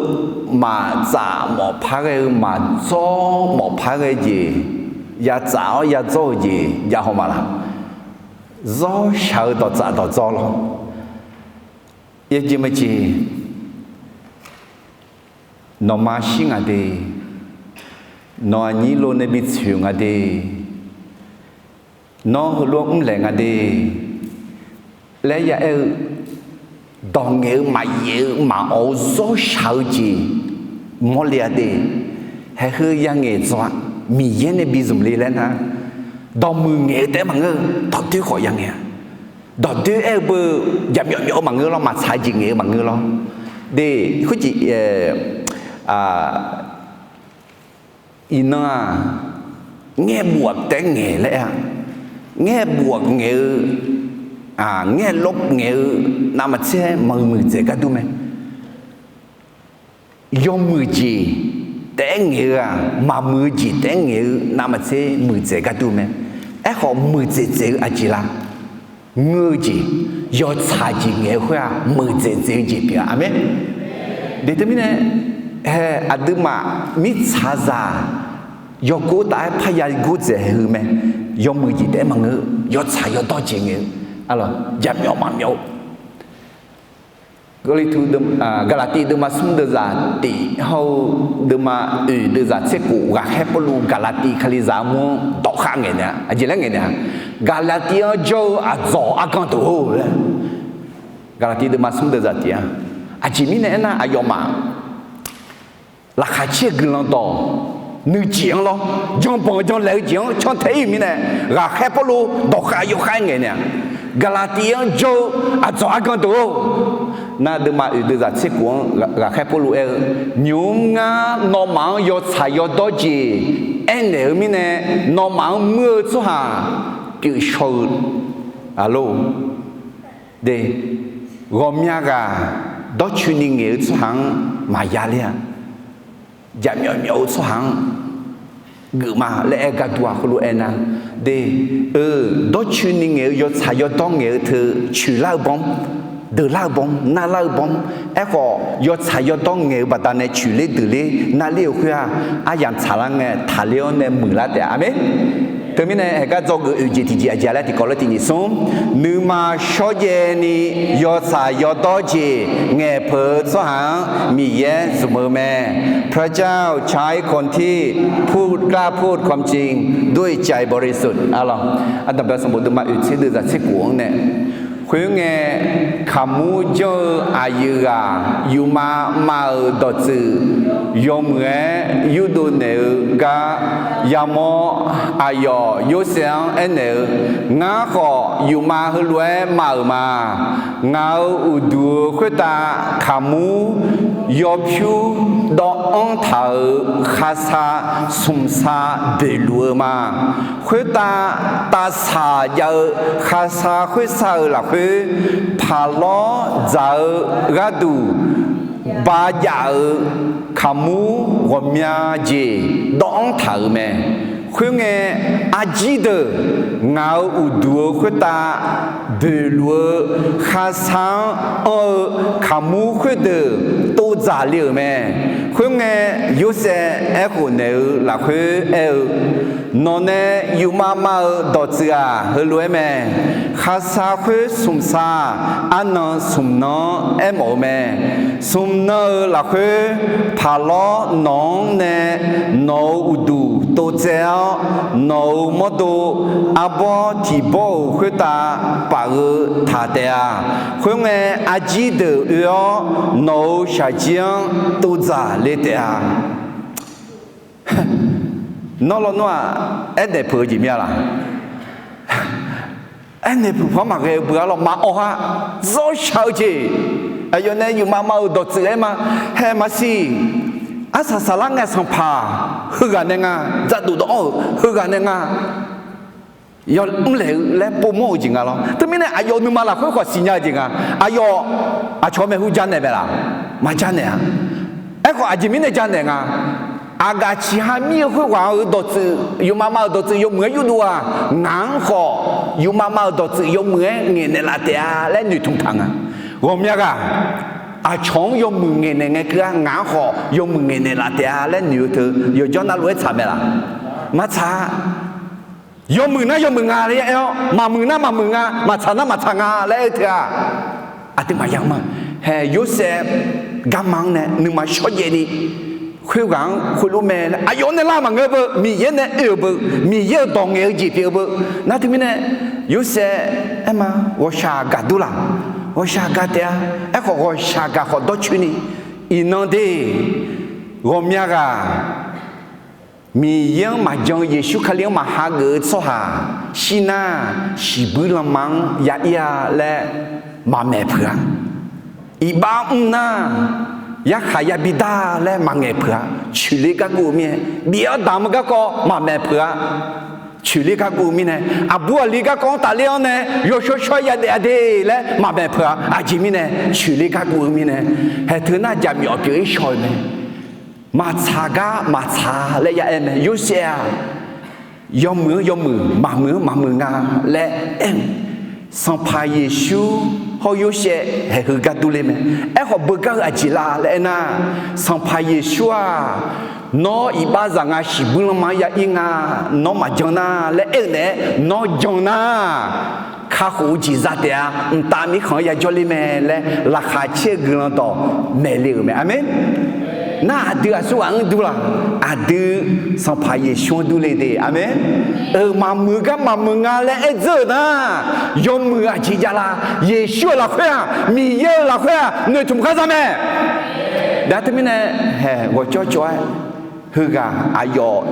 maqtsaf mawf par ghae-eu, maqdzawr mawf par ghae jeq, yatsaf-awr yadzawr-eu jeq jav haw ma laq? Zawrshaq-eu dawqtsaf dawqdzawr lawr. Yajeq maeqjeq, nawqma shir ngaq de, nawq aqnyir lo nae bitsoeq ngaq de, nawr heulof-aer mrlaeq ngaq de laer ya aer-eu, dawq ngaeq-eu maqyaef-eu maqawq-eu zawrshaq-eu jeq mawrle-a de. Haeheu yangaeq dzaw-a. Miqyaer nae bizmq le laer nar, dawqmuiq ngaeq-eu taef-aer maqngeur, dawqdoer khawf yangaeq-a. Dawqdoer aer-eu beu jaqmyawf myawf-eu maqngeur lawr, maqtsaq jeq ngaeq-eu maqngeur lawr. De, khoerjeq iqnan-aq, ngaer bof-aq taef-aer ngaeq laer aer-a. Ngaer bof-aq ngaeq-eu, ngaer lof ngaeq-eu navmaqtser maqmuiq dzaeq gar dur mae. Yawmuiq jeq taef-aer ngaeq-eu-aq, maqmuiq-eu jeq taef-aer ngaeq-eu navmaqtser muiqdzaeq gar dur mae. Aerkhawf, muiqdzaeq dzaeq-eu aqjeq la? Ngeur-eu jeq, yawtsaq jeq ngaeq-eu khoer-aq, muiqdzaeq dzaeq-eu jeq pyeuf-a. Aqmeq. De teumirnae, hae aqduimaf mirtsaqzaq yawgor taf-aer parya gordzaeq haeq-eu mae. Yawmuiq jeq taef-aer maqngeur, yawtsaq yawdawr jeq ngaeq-eu, jaqmyawf maqmyawf-eu Gaqlaqtiv deuvma smr deuvzaq tiq hawr-eu deuvma oeq deuvzaq tser khof, ghaqkhaer Pawrluv Gaqlaqtiv Kalizaq armur-anr dawqkhav ngaeq naeq-a. Aqjeq laer ngaeq naeq-a, Gaqlaqtiv-anr jawr-eu aqdzawq argan deuq-or laer. Gaqlaqtiv deuvma smr deuvzaq tiq-a. Aqjeq mirnae aernar, aqyawfmaf laqkhaq caer-eu guiqlanq dawq nuijeq-anr lawr, janbanq janlaeq-eu jeq-anr cantae ir-euq mirnae, ghaqkhaer Pawrluv dawqkhav yawkhav-aer ngaeq naeq-a. Gaqlaqtiv-anr jawr-eu aqdzawq argan deuq-or, nar deuvma oeq deuvzaq tser khof-anr ghaqkhaer Pawrluv aer-eu, nymq-mr ngar nawmaf-anr yawtsaq yawdawr jeq aernaeq-eu mirnae, nawmaf-anr muir-eu tsawrhaq pyeufshaw-eu aqlor. De, ghawqmya ghaq dawrcoeni ngaeq-eu tsawrhaq-anr maqya ler-a. Jaqmyawf myawf-eu tsawrhaq-anr geufma laer aer gar dur-aq, heulof-aer nar, de, eu, dawrcoeni ngaeq-eu yawtsaq yawdawr ngaeq-eu teu coeqlar-eu bawr, deuqlar-eu bawr, narlar-eu bawr. Aerkhawf yawtsaq yawdawr ngaeq-eu baqdanae coeqler deuqler narler-euq khoer-aq, aryamq tsaqlar ngae taqler-awr nae muiqlar taef-a. Aqmeq. Teumirnae haeqgar dzawgeuf oeq jeq tiqjeq aqjeq laer tiqkawv lof tiq nyiq smr, nuima shawrjaev ni yawtsaq yawdawr jeq ngaeqpeuq-eu tsawrhaq-anr Miqyaer zmq-eu mae. พระเจ้าใช้คนที่พูดกล้าพูดความจริงด้วยใจบริสุทธิ์ arlawq. Ardanqbae sanqbof deuvma oeq tser deuvzaq tser khof-anr nae, khoerngae, kaqmur janr-eu aqyuif ghaq yufma mav-euq dawqtsuif yawmuiq-aer yurdov naeq-eu gar yamawr, aqyawf Yorsaev-anr aernaeq-eu, Ngar khawf yufma heulof-aer mav-euq ma. Ngaq-euq uqduq-eu khoertav kaqmur yawpyur dawvanr taq-euq khaqsaq smqsaq boeqluf-eu ma. Khoertav tavsaq jav-eu khaqsaq khoersaq-euq lafkhoer, paqlawr dzaq-eu gharduq ba jav-euq kaqmur ghawqmya jeq dawvanr taq-euq mae. Khoerngae, arjir deuq ngaq-euq uqduq-eu khoertav boeqluf-eu khaqsaq-anr anr-eu kaqmur khoerdeuq tovdzaq le-euq mae. Khoerngae, Yorsaev aerkhof naeq-eu lafkhoer aer-eu, Nawq nae yufma mav-eu dawqtsuif-aq, heulof-aer mae. Khaqsaq khoer smqsaq arnan smq nan-anr aermawf-eu mae. Smq nan-euq lafkhoer, paqlawr nawq-anr nae nawq-euq uqduq tovtsaev-awr, nawq-euq mawrdo arbawr tiq bawr-euq khoertav paf-eu taq taef-a. Khoerngae, arjir deuq oe-awr nawq-euq shaqjir-anr tovdzaq le taef-a. Nawr lawnmr-aq, aernaeq peuq-eu jeq mir-a laq? Aernaeq peuq paq-anr maqghae-eu beu-a lawq, maqawq ha. Zawrshaq-eu jeq, aqyawf nae yufma mav-euq dawqtsuif aer ma. Hae maqsiq, arsaq saqlar ngae sanqpaq heughaq nae nga, dzaqdof dawv-anr-euq heughaq nae nga, yawmr laeq-eu laer povmawr-eu jeq nga lawr. Teumirnae aqyawf nuima lafkhoer khawf siqnya-eu jeq nga. Aqyawf aqcawq maeqhu janaeq mae laq? Maqjanaeq-a. Aerkhawf aqjeq mirnae janaeq nga. Aqgaf ciqha mir-eu khoerghaq-euq dawqtsuif, yufma mav-euq dawqtsuif yawmuiq-aer yurdov-aq, ngaq-anr khawf yufma mav-euq dawqtsuif yawmuiq-aer ngaeqnaeq laf taef-a laer noeqtmq taq nga. Ghawqmya ghaq, aqcawq-anr yawmuiq ngaeqnaeq ngae keuv-a, ngaq-anr khawf yawmuiq ngaeqnaeq laf taef-a laer noeq-eu teu yawqjawr navluf-aer tsaq mae laq? Maqtsaq-a. Yawmuiq nar yawmuiq nga laer aer-awr, maqmuiq nar maqmuiq nga, maqtsaq nar maqtsaq nga laer aer-eu teu-aq, aqduimaf yamq ma. Hae, Yorsaev garma-anr nae nuima shawrjaev ni khoerghaq-anr khoerlof mae laer aqyawf nae lar maqngeur beu, Miqyaer nae oe-euq beu, Miqyaer-euq dawq ngaeq-eu jeq pyeuf-eu beu. Nar teumirnae Yorsaev aer ma, ghawqshaq gaqdur laq? Ghawqshaq gaq taef-a. Aerkhawf ghawqshaq gaq khawf dawrcoeni, iqnan de, ghawqmya ghaq Miqyaer-anr maqjan-eu Yeqsur Kali-anr maqha geuf-eu tsawrhaq shir nar, shiqbuir lanma-anr ya ir-a laer maqmaeq peuq-a. Iqbax mr nar, yarkhaq yabi dar laer maqngaeq peuq-a. Coeqler gar guv-eu mirnae, bif-awr damq-eu garkawv maqmaeq peuq-a. Coeqler gar guv-eu mirnae, aqbur aqli garkawv-anr tafler-awr nae yawshawr shawr-aer yadaef-a de laer maqmaeq peuq-a. Aqjeq mirnae coeqler gar guv-eu mirnae, haeq teu nar jaqmyawf pyeuf-ir shaw-eu mae. Maqtsaq gar maqtsaq laer ya aer mae. Yorsaev-aq, yawmuiq-anr yawmuiq, maqmuiq-anr maqmuiq nga laer aer-eu. Sanqpaq Yeqsur hawr Yorsaev haeq heu gar durler mae. Aerkhawf beugar-eu aqjeq la laer aernar, Sanqpaq Yeqsur-aq, nawr iqbax zaq nga, shiqbuir lanma-anr ya ir nga, nawr maqjan nar laer aer-eu naeq-aer, nawr jan nar, kakhof-eu jeq za taef-a. Mqtav mirkhanq-anr yajawr ler mae laer laqkhaq caer-eu guiqlanq dawq maeq le-euq mae. Aqmeq. Nar aqdui aqsurghaq-anr dur la? Aqdui Sanqpaq Yeqsur-anr durle de. Aqmeq. Euq maqmuiq gar maqmuiq nga laer aer dzeur-euq nar, yawmuiq aqjeq jav la? Yeqsur-euq lafkhoer-aq, Miqyaer-euq lafkhoer-aq noeqtmq khar za mae. Dav teumirnae, haeq ghawqcawv cawv-aer, heughaq aqyawf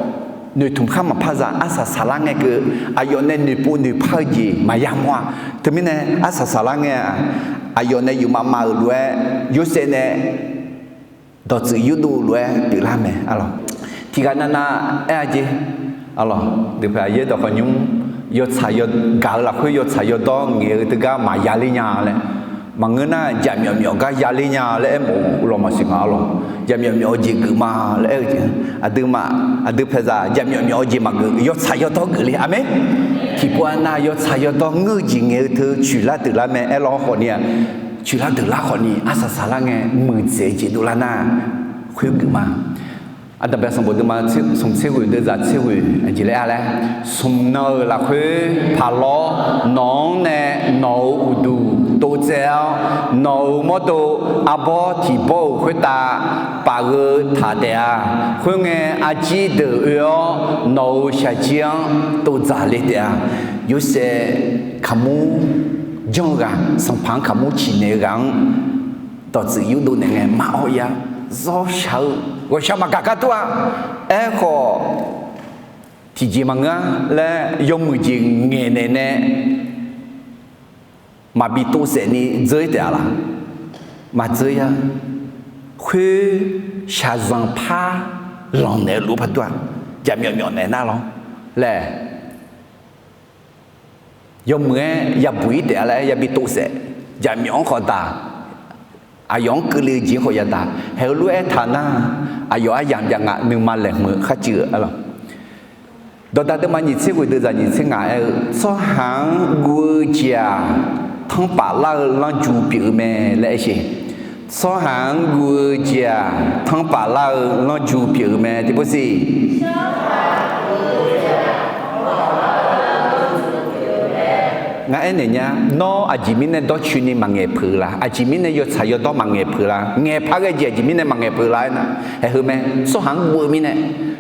noeqtmq khar maqpar za, arsaq saqlar ngae keuv, aqyawf nae noeqpov noeqpar-eu jeq maqya mawr-a. Teumirnae arsaq saqlar ngae-aq, aqyawf nae yufmav mav-euq lof-aer, Yorsaev nae dawqtsuif yurdov lof-aer pyeuflar mae. Tiqghaq navnav aer-a jeq, aqlawq, deuq paeq aqyaer dawq khawf nymr, yawtsaq yawgaq-eu lafkhoer yawtsaq yawdawr ngaeq-eu teugar maqya ler nya laer, maqngeur nar jaqmyawf myawf gar ya ler nya laer aermawf-eu lawq maqsiq nga, aqlawq. Jaqmyawf myawf-eu jeq geuf ma laer aer-eu jeq, aqduimaf, aqdui paeqzaq jaqmyawf myawf-eu jeq maqgeuf, yawtsaq yawdawr geuf le. Aqmeq. Tiqpov-a nav yawtsaq yawdawr ngeur-eu jeq ngaeq-eu teu coeqlar deuqlar mae. Aerlawr khawfni-aq, coeqlar deuqlar khawfni arsaq saqlar ngae muiqdzaeq-eu jeq dovlar nar khoergeuf ma. Aqdaq bae sanqbof deuvma smq tser ghoeq deuvzaq tser ghoeq aqjeq laer-a laer, smq nan-euq lafkhoer paqlawr nawq-anr nae nawq-euq uqduq tovtsaev-awr, nawq-euq mawrdo arbawr tiq bawr-euq khoertav paf-eu taq taef-a. Khoerngae arjir deuq oe-awr nawq-euq shaqjir-anr tovdzaq le taef-a. Yorsaev kaqmur janr-eu ghaq, Sanqpaq-anr kaqmur ciqnaeq-eu ghaq-anr dawqtsuif yurdov naeq ngae mar-awr ya, zawr shaq-eu ghawqshaq maqgaq gar dur-a. Aerkhawf, tiqjeq maqngeur-a laer yawmuiq jeq ngaeqnaeq nae maqbi tovsaef ni dzeur-ir taef-a laq? Maqdzeur ya. Khoer shaqzanq par lanqnaeq-eu lof-aer par dur-a. Jaqmyawf myawf naeq nar lawr laer yawmuiq-aer yabuq-ir taef-a laer yabi tovsaef, jaqmyawf-anr khawf daq, aqyawf-anr keuvle-eu jeq-anr khawf yadaq. Haeq heulof-aer taq nar, aqyawf aryamq jav nga, nuima laeqhmq-eu kharcuiv-eu, aqlawq. Dawqdaq deuvma nyiq tser ghoeq deuvzaq nyiq tser ngaq aer-eu, tsawrhaq-anr guv-eu jeq-aq, tanrpaf lar-eu lanrju pyeuf-eu mae laer aer sheq. Tsawrhaq-anr guv-eu jeq-aq, tanrpaf lar-eu lanrju pyeuf-eu mae. Tiqpov siq. Ngar aernaeq nya, nawr aqjeq mirnae dawrcoeni maqngaeq peuq-eu la? Aqjeq mirnae yawtsaq yawdawr maqngaeq peuq-eu la? Ngaeqpar ghae jeq aqjeq mirnae maqngaeq peuq-eu la aernar, haeq heu mae. Tsawrhaq-anr guv-eu mirnae,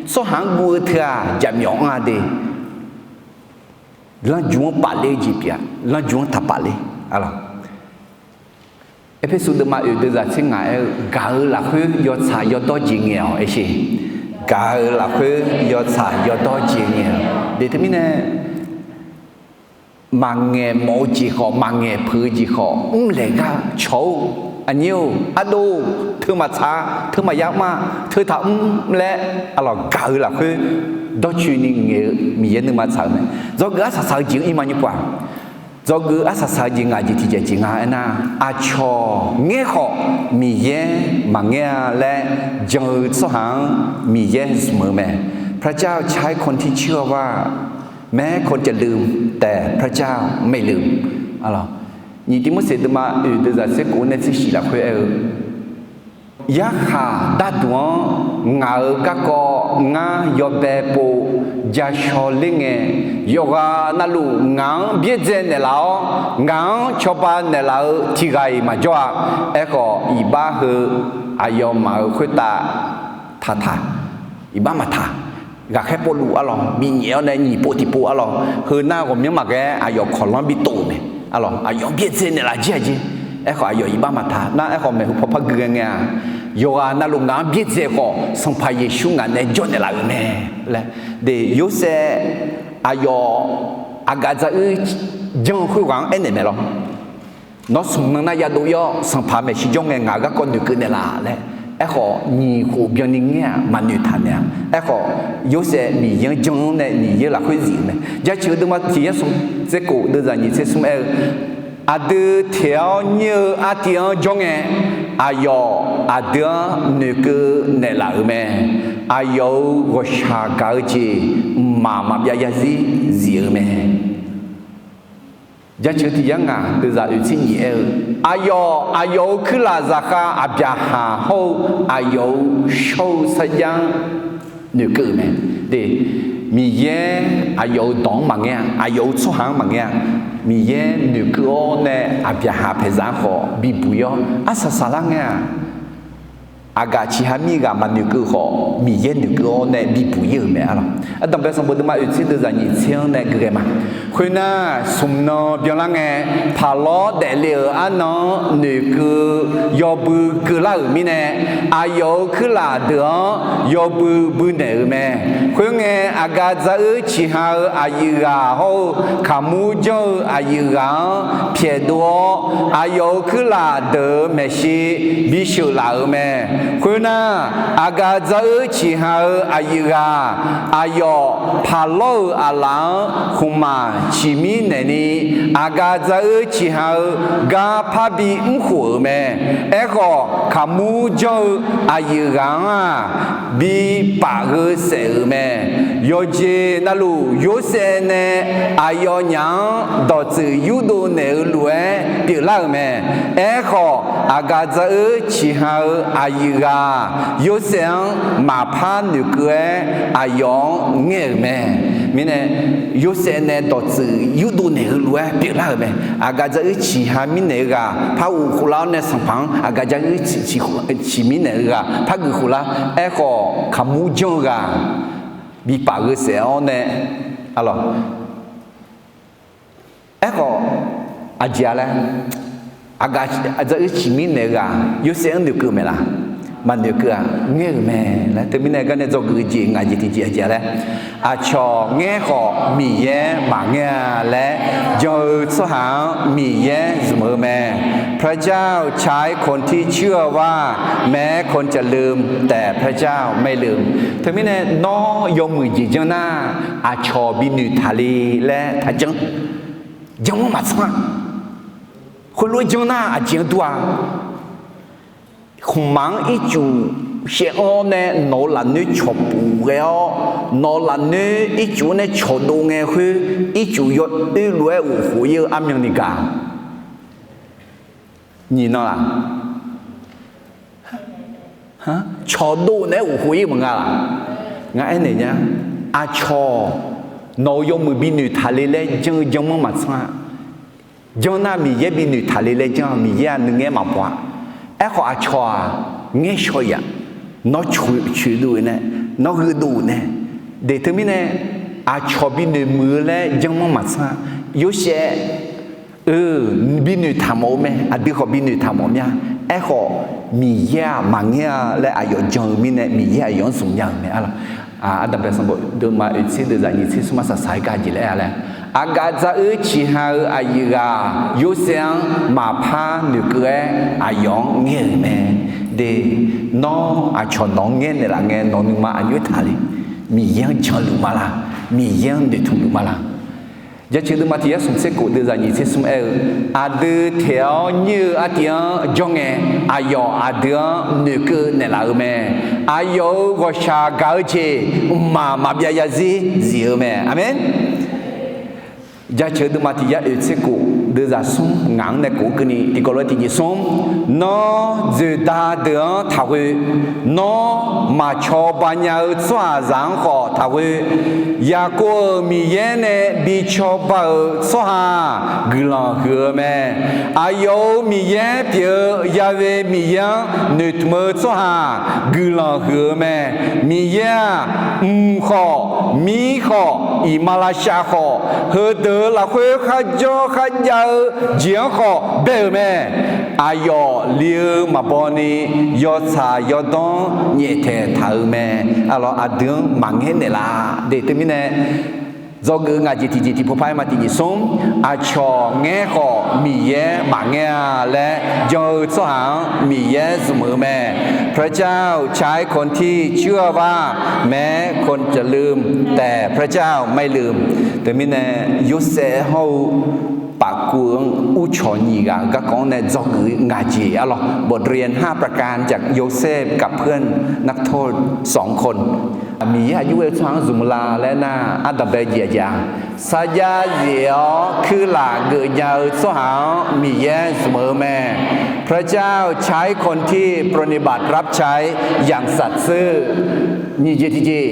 tsawrhaq-anr guv-eu teu-aq jaqmyawf anr-a de. Lanrju-anr pafler-eu jeq pyeuf-a, lanrju-anr taqpaf ler, aqlawq. Erpersu deuvma oeq deuvzaq tser ngaq aer-eu, gaq-eu lafkhoer yawtsaq yawdawr jeq ngaeq-awq aer sheq. Gaq-eu lafkhoer yawtsaq yawdawr jeq ngaeq-awq. De teumirnae maqngaeq mawf-eu jeq khawf, maqngaeq peuq-eu jeq khawf, mrlaeq gar cawq-or, aqnyir-or, ardov-or, teu maqtsaq, teu maqya mr-a, teu taqmr laer, aqlawq gaq-eu lafkhoer dawrcoeni ngaeq-eu Miqyaer nuima tsaq-eu mae. Dzawgeuf arsaq saq-eu jeq-anr ir ma nymr pov-aq. Dzawgeuf arsaq saq-eu jeq ngaq jeq tiqjeq jeq nga aernar, aqcawq ngaer khawf Miqyaer maqngaer-a laer jan-eu tsawrhaq-anr Miqyaer zmq-eu mae. พระเจ้าใช้คนที่เชื่อว่าแม้คนจะลืม แต่พระเจ้าไม่ลืม Nyiq Tivmorseq deuvma oeq deuvzaq tser kof nae tser shif lafkhoer aer-eu, yarkhaq darduq-anr ngaq-euq garkawv ngar yawbae pov ja shaw ler ngae, yawqghaq navluf ngaq-anr byaerdzae naeqlaf-awr, ngaq-anr cawba naeqlaf-eu tiq ghaq-iq maqjawr-a. Aerkhawf, iqbax heu aqyawfmaf-euq khoertav taqtaq, iqbax maqtaq. Ghaqkhaer povluf arlawq, binyaef-awr nae nyiq pov tiqpov arlawq, heu nar ghawqmyanr maqghae-aer aqyawf kawqlanr bitov-euq mae. Arlawq, aqyawf-anr byaerdzae naeqlaf jir-aq jeq. Aerkhawf, aqyawf iqbax maqtaq nar, aerkhawf maeqhu paw par gui ghae ngae-aq, yawqghaq navluf ngaq-anr byaerdzae khawf, Sanqpaq Yeqsur ngaq nae jawr naeqlaf-euq mae laer. De, Yorsaev aqyawf aqgaf dzaruir janr-eu khoerghaq-anr aernaeq mae lawr. Nawr smq nan nar yadov ir-awr, Sanqpaq maeqshi jawr ngae ngaq-euq garkawv noeqkeuv naeqlaf laer. Aerkhawf, nyiq khof byanni ngaer-aq, maqnoeq taq naeq-a. Aerkhawf, Yorsaev Miqyaer-anr jan-anr nae Miqyaer lafkhoer zif-euq mae. Jaceuq-eu deuvma tiq yar smq tser kof deuvzaq nyiq tser smr aer-eu, aqdui teq-awr nyir-eu artiv-anr jawr ngae, aqyawf aqdui-anr noeqkeuv naeqlaf-euq mae. Aqyawf-euq ghawqshaq gaq-eu jeq mqmaq maqbyav zarzir zif-euq mae. Jaceuq tiq yar ngaq deuvzaq oeq tser nyiq aer-eu, aqyawf aqyawf-euq kuirlaf zaqkhav Aqbyaqhaq hawr-eu aqyawf-euq shawr-eu sarjax-anr noeqkeuv-euq mae. De, Miqyaer aqyawf-euq dawq-anr maqngaer-a, aqyawf-euq tsawrhaq-anr maqngaer-a. Miqyaer noeqkeuv-awr nae Aqbyaqhaq paeqzaq-anr khawf bibuq ir-awr arsaq saqlar ngae-aq, aqgaf ciqha mir ghaq maqnoeqkeuv khawf, Miqyaer noeqkeuv-awr nae bibuq ir-euq mae arlawq. Ardanqbae sanqbof deuvma oeqtser deuvzaq nyiqtser-anr nae geuf ghae ma. Khoernar, smq nan byanlar ngae, paqlawr daefle-euq arnan-anr noeqkeuv yawbui keuvlar-euq mirnae, aqyawf-euq kuirlaf deuq-anr yawbui buinaeq-euq mae. Khoerngae, aqgaf dzaq-eu ciqha-eu aqyuif ghaq hawr-eu kaqmur janr-eu aqyuif ghaq-anr pyaeqdov-awr, aqyawf-euq kuirlaf deuq-euq maeqshi bisheuq laf-euq mae. Khoernar, aqgaf dzaq-eu ciqha-eu aqyuif ghaq, aqyawf paqlawr-euq aqlaf-anr khmqmaq ciqmir naeqni, aqgaf dzaq-eu ciqha-eu gar parbi mrkhof-euq mae. Aerkhawf, kaqmur janr-eu aqyuif ghaq-anr-aq, bipaf gheu saef-euq mae. Yawqjeq navluf, Yorsaev nae aqyawfnyaf-anr dawqtsuif yurdov naeq-eu lof-aer pyeuflar-euq mae. Aerkhawf, aqgaf dzaq-eu ciqha-eu aqyuif ghaq, Yorsaev-anr maqpar noeqkeuv-aer aqyawf-anr ngaer-euq mae. Mirnae, Yorsaev nae dawqtsuif yurdov naeq-eu lof-aer pyeuflar-euq mae. Aqgaf dzaq-eu ciqha mirnaeq-eu ghaq par ghofkhof lar-awr nae, sanqpaq-anr aqgaf dzaq-eu ciqmir naeq-eu ghaq par geufkhof lar. Aerkhawf, kaqmur janr-eu ghaq bipaf gheu saef-awr nae, arlawq. Aerkhawf, aqjeq-a laer, aqgaf dzaq-eu ciqmir naeq-eu ghaq Yorsaev-anr noeqkeuv mae laf? Maqnoeqkeuv-aq, ngaer-euq mae laer. Teumirnae gar nae dzawgeuf-eu jeq ngaq jeq tiqjeq aqjeq-a laer, aqcawq ngaer khawf Miqyaer maqngaer-a laer jan-eu tsawrhaq-anr Miqyaer zmq-eu mae. พระเจ้าใช้คนที่เชื่อว่าแม้คนจะลืม แต่พระเจ้าไม่ลืม Teumirnae nawr yawmuiq jeq janr nar, aqcawq binoeq taqle laer taqjanr. Janr-anr maqtsanr-a. Khoerlof-aer janr nar aqjeq-anr dur-a. Khmqmaq-anr ircuf shaev-anr nae nawq-eu lafnoer cawqpuf ghae-awr, nawq-eu lafnoer ircuf-anr nae cawqdov ngae khoer, ircuf yawoer lof-aer ghofkhof ir-eu armyanni gaq. Nyiq nan-aq, cawqdov naeq-aer ghofkhof ir maqnga laf? Ngar aernaeq nya. Aqcawq nawq-euq yawmuiq binoeq taqle laer jan-eu janr-anr maqtsanr-a. Janr nar Miqyaer binoeq taqle laer janr-a. Miqyaer-aq nuingaer maqbaw-a. Aerkhawf aqcawq-aq ngaer shaw-iq-aq, nawr coeqdov-euq nae, nawr gheudov-euq nae. De teumirnae, aqcawq binoeq muiq-eu laer janr-anr maqtsanr-a. Yorsaev-eu binoeq taqmawf-eu mae. Aqdui khawf binoeq taqmawf mir-a. Aerkhawf, Miqyaer-aq maqngaer-a laer aqyawf jan-eu mirnae, Miqyaer aqyawf-anr zmqnya-euq mae arlawq. Ardanqbae sanqbof deuvma oeqtser deuvzaq nyiqtser smr ma saqsaq-aer gar jeq laer-a laer, aqgaf dzaq-eu ciqha-eu aqyuif ghaq Yorsaev-anr maqpar noeqkeuv-aer aqyawf-anr ngaer-euq mae. De, nawr aqcawq nawq-anr ngaer naeqlaf ngae nawq nuima aqnyoer taqle? Miqyaer-anr janluf ma laq? Miqyaer-anr noeqtmq luf ma laq? Jaceuq deuvma tiq yar smq tser kof deuvzaq nyiqtser smr aer-eu, aqdui taeq-awr nyir-eu artiv-anr jawr ngae, aqyawf aqdui-anr noeqkeuv naeqlaf-eu mae. Aqyawf-euq ghawqshaq gaq-eu jeq mqmaq maqbyav zarzir zif-eu mae. Aqmeq. Jaceuq deuvma tiq yar oeqtser kof deuvzaq smr ngaq-anr nae kof-eu keuvni tiqkawv lof-aer tiqjeq smr, nawr dzoeqda deuq-anr taqghoe. Nawr maqcawba nya-eu tsawrhaqzaq-anr khawf taqghoe. Yaqkov-euq Miqyaer nae bi cawba-euq tsawrhaq-aq, guiqlanq huiq-eu mae. Aqyawf-euq Miqyaer pyeuf-eu Ya'we Miqyaer-anr noeqtmq-eu tsawrhaq-aq, guiqlanq huiq-eu mae. Miqyaer-aq, mq khawf, mir khawf, iqmalavshav khawf, heudeuq-euq lafkhoer kharjawr kharjav-eu jeq-anr khawf bae-euq mae. Aqyawf li-eu maqbaw ni, yawtsaq yawdawr-anr nyaeftaeq taq-euq mae. Arlawq, aqdui-anr maqngaer naeqlaf de. Teumirnae, dzawgeuf-eu ngaq jeq tiqjeq tiqpov par-aer ma tiqjeq smr, aqcawq ngaer khawf Miqyaer maqngaer-a laer jan-eu tsawrhaq-anr Miqyaer zmq-eu mae. พระเจ้าใช้คนที่เชื่อว่าแม้คนจะลืม แต่พระเจ้าไม่ลืม Teumirnae, Yorsaev hawr-eu pafkuv-anr uvcawq nyiq ghaq-eu garkawv-anr nae dzawgeuf-eu ngaq jeq arlawq. บทเรียนห้าประการจากโยเซฟกับเพื่อนนักโทษสองคน Miqyaer aqjox ghae-eu tsawrhaq-anr zmq la laer nar, ardanqbae jeq aqjeq-a, sarjax zef-awr kuirlaf geufnya-eu tsawrhaq-anr Miqyaer zmq-eu mae. พระเจ้าใช้คนที่ปรนนิบัติรับใช้อย่างสัตย์ซื่อ Nyiq jeq tiqjeq,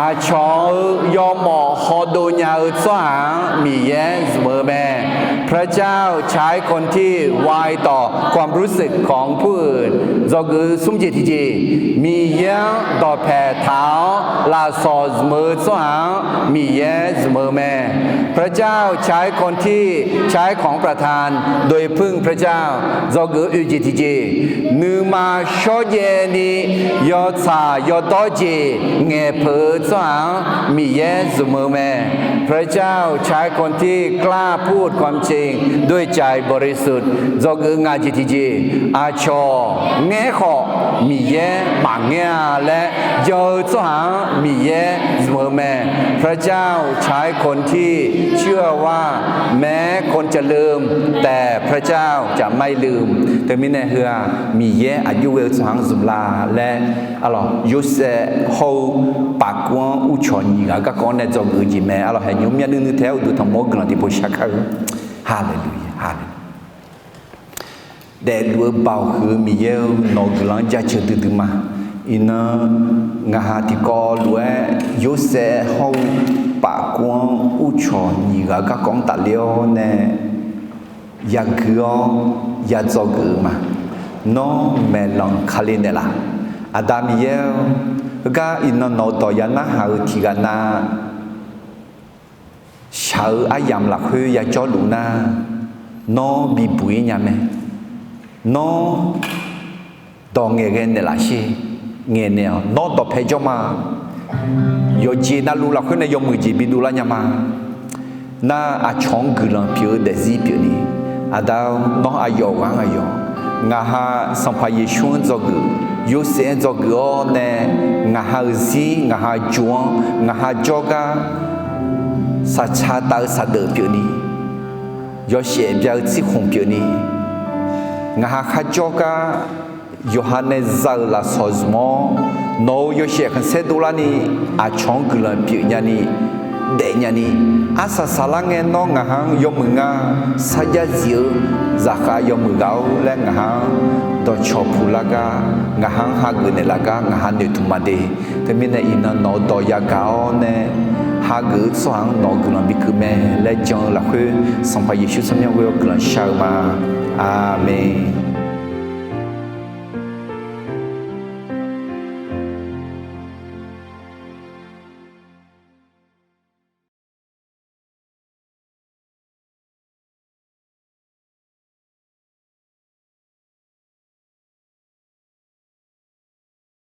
aqcawq-euq yawmawf hawdov nya-eu tsawrhaq-anr Miqyaer zmq-eu mae. พระเจ้าใช้คนที่ไวต่อความรู้สึกของผู้อื่น Dzawgeuf smr jeq tiqjeq, Miqyaer-anr dawqpae taq-awr lafsawq zmq-eu tsawrhaq-anr Miqyaer zmq-eu mae. พระเจ้าใช้คนที่ใช้ของประทานโดยพึ่งพระเจ้า Dzawgeuf oe jeq tiqjeq, nuima shawrjaev ni yawtsaq yawdawr jeq ngaeqpeuq-eu tsawrhaq-anr Miqyaer zmq-eu mae. พระเจ้าใช้คนที่กล้าพูดความจริงด้วยใจบริสุทธิ์ Dzawgeuf ngaq jeq tiqjeq, aqcawq ngaer khawf Miqyaer maqngaer-a laer jan-eu tsawrhaq-anr Miqyaer zmq-eu mae. พระเจ้าใช้คนที่เชื่อว่าแม้คนจะลืม แต่พระเจ้าจะไม่ลืม Teumirnae heu-aq, Miqyaer aqjox ghae-eu tsawrhaq-anr zmq la laer, arlawq, Yorsaev hawr-eu pafkuv-anr uqcawq nyiq ghaq-eu garkawv-anr nae dzawgeuf-eu jeq mae. Arlawq, haeqnymr myavnuiv nuiv taef-aer uqduq tanqmawr-anr guiqlanq tiqpov shar kar-eu. Haleluya, haleluya. Daefluf-eu Baoq huiq-eu Miqyaer-eu, nawq-euq guiqlanq-anr jaceuq duidui ma. Iqnan ngaqha tiqkawv lof-aer Yorsaev hawr-eu pafkuv-anr uqcawq nyiq ghaq-eu garkawv-anr tafler-awr nae yagui-awr yadzawgeuf-eu ma. Nawr maeqlanq Kali naeqlaf. Aqda Miqyaer-or, heugar iqnan nawq-eu dawq ya narhaq-eu tiqghaq nav shaq-eu aryamq lafkhoer yajawrluf nar, nawr bibuq-ir nya mae. Nawr dawq ngaeqghae naeqlaf sher. Ngaeqnaeq-awq. Nawr dawqpae jawr ma. Yawqjeq navluf lafkhoer nae yawmuiq jeq bidov lar nya ma. Nar aqcawq-anr guiqlanq pyeuf-eu daefzir pyeufni, Aqda-or, nawr aqyawf ghaq-anr aqyawf, ngaqha Sanqpaq Yeqsur-anr dzawgeuf, Yorsaev-anr dzawgeuf-awr nae, ngaqha-euq zir, ngaqha jox-anr, ngaqha jawrgar saqtsaq taf-eu saqdeuf pyeufni, yawshaef bya-eu tsirkhmq pyeufni, ngaqha kharjawr gar yawqha nae za-euq lafsawq zmq-awr, nawq-euq yawshaef khanqsaer dovlarni aqcawq-anr guiqlanq pyeuf nyani, daef nyani, arsaq saqlar ngae nawr ngaqha-anr yawmuiq nga, sarjax zif-eu zaqkhav yawmuiq ghaq-or laer ngaqha-anr dawqcawq puqlar gar, ngaqha-anr hageuf naeqlaf gar ngaqha noeqtmq maqde. Teumirnae iqnan nawq-eu dawq yagaq-awr nae hageuf-eu tsawrhaq-anr nawq-eu guiqlanq bikeuv mae laer jan-eu lafkhoer Sanqpaq Yeqsur tsawrmyanr ghoe-awr guiqlanq shar-eu ma. Aqmeq.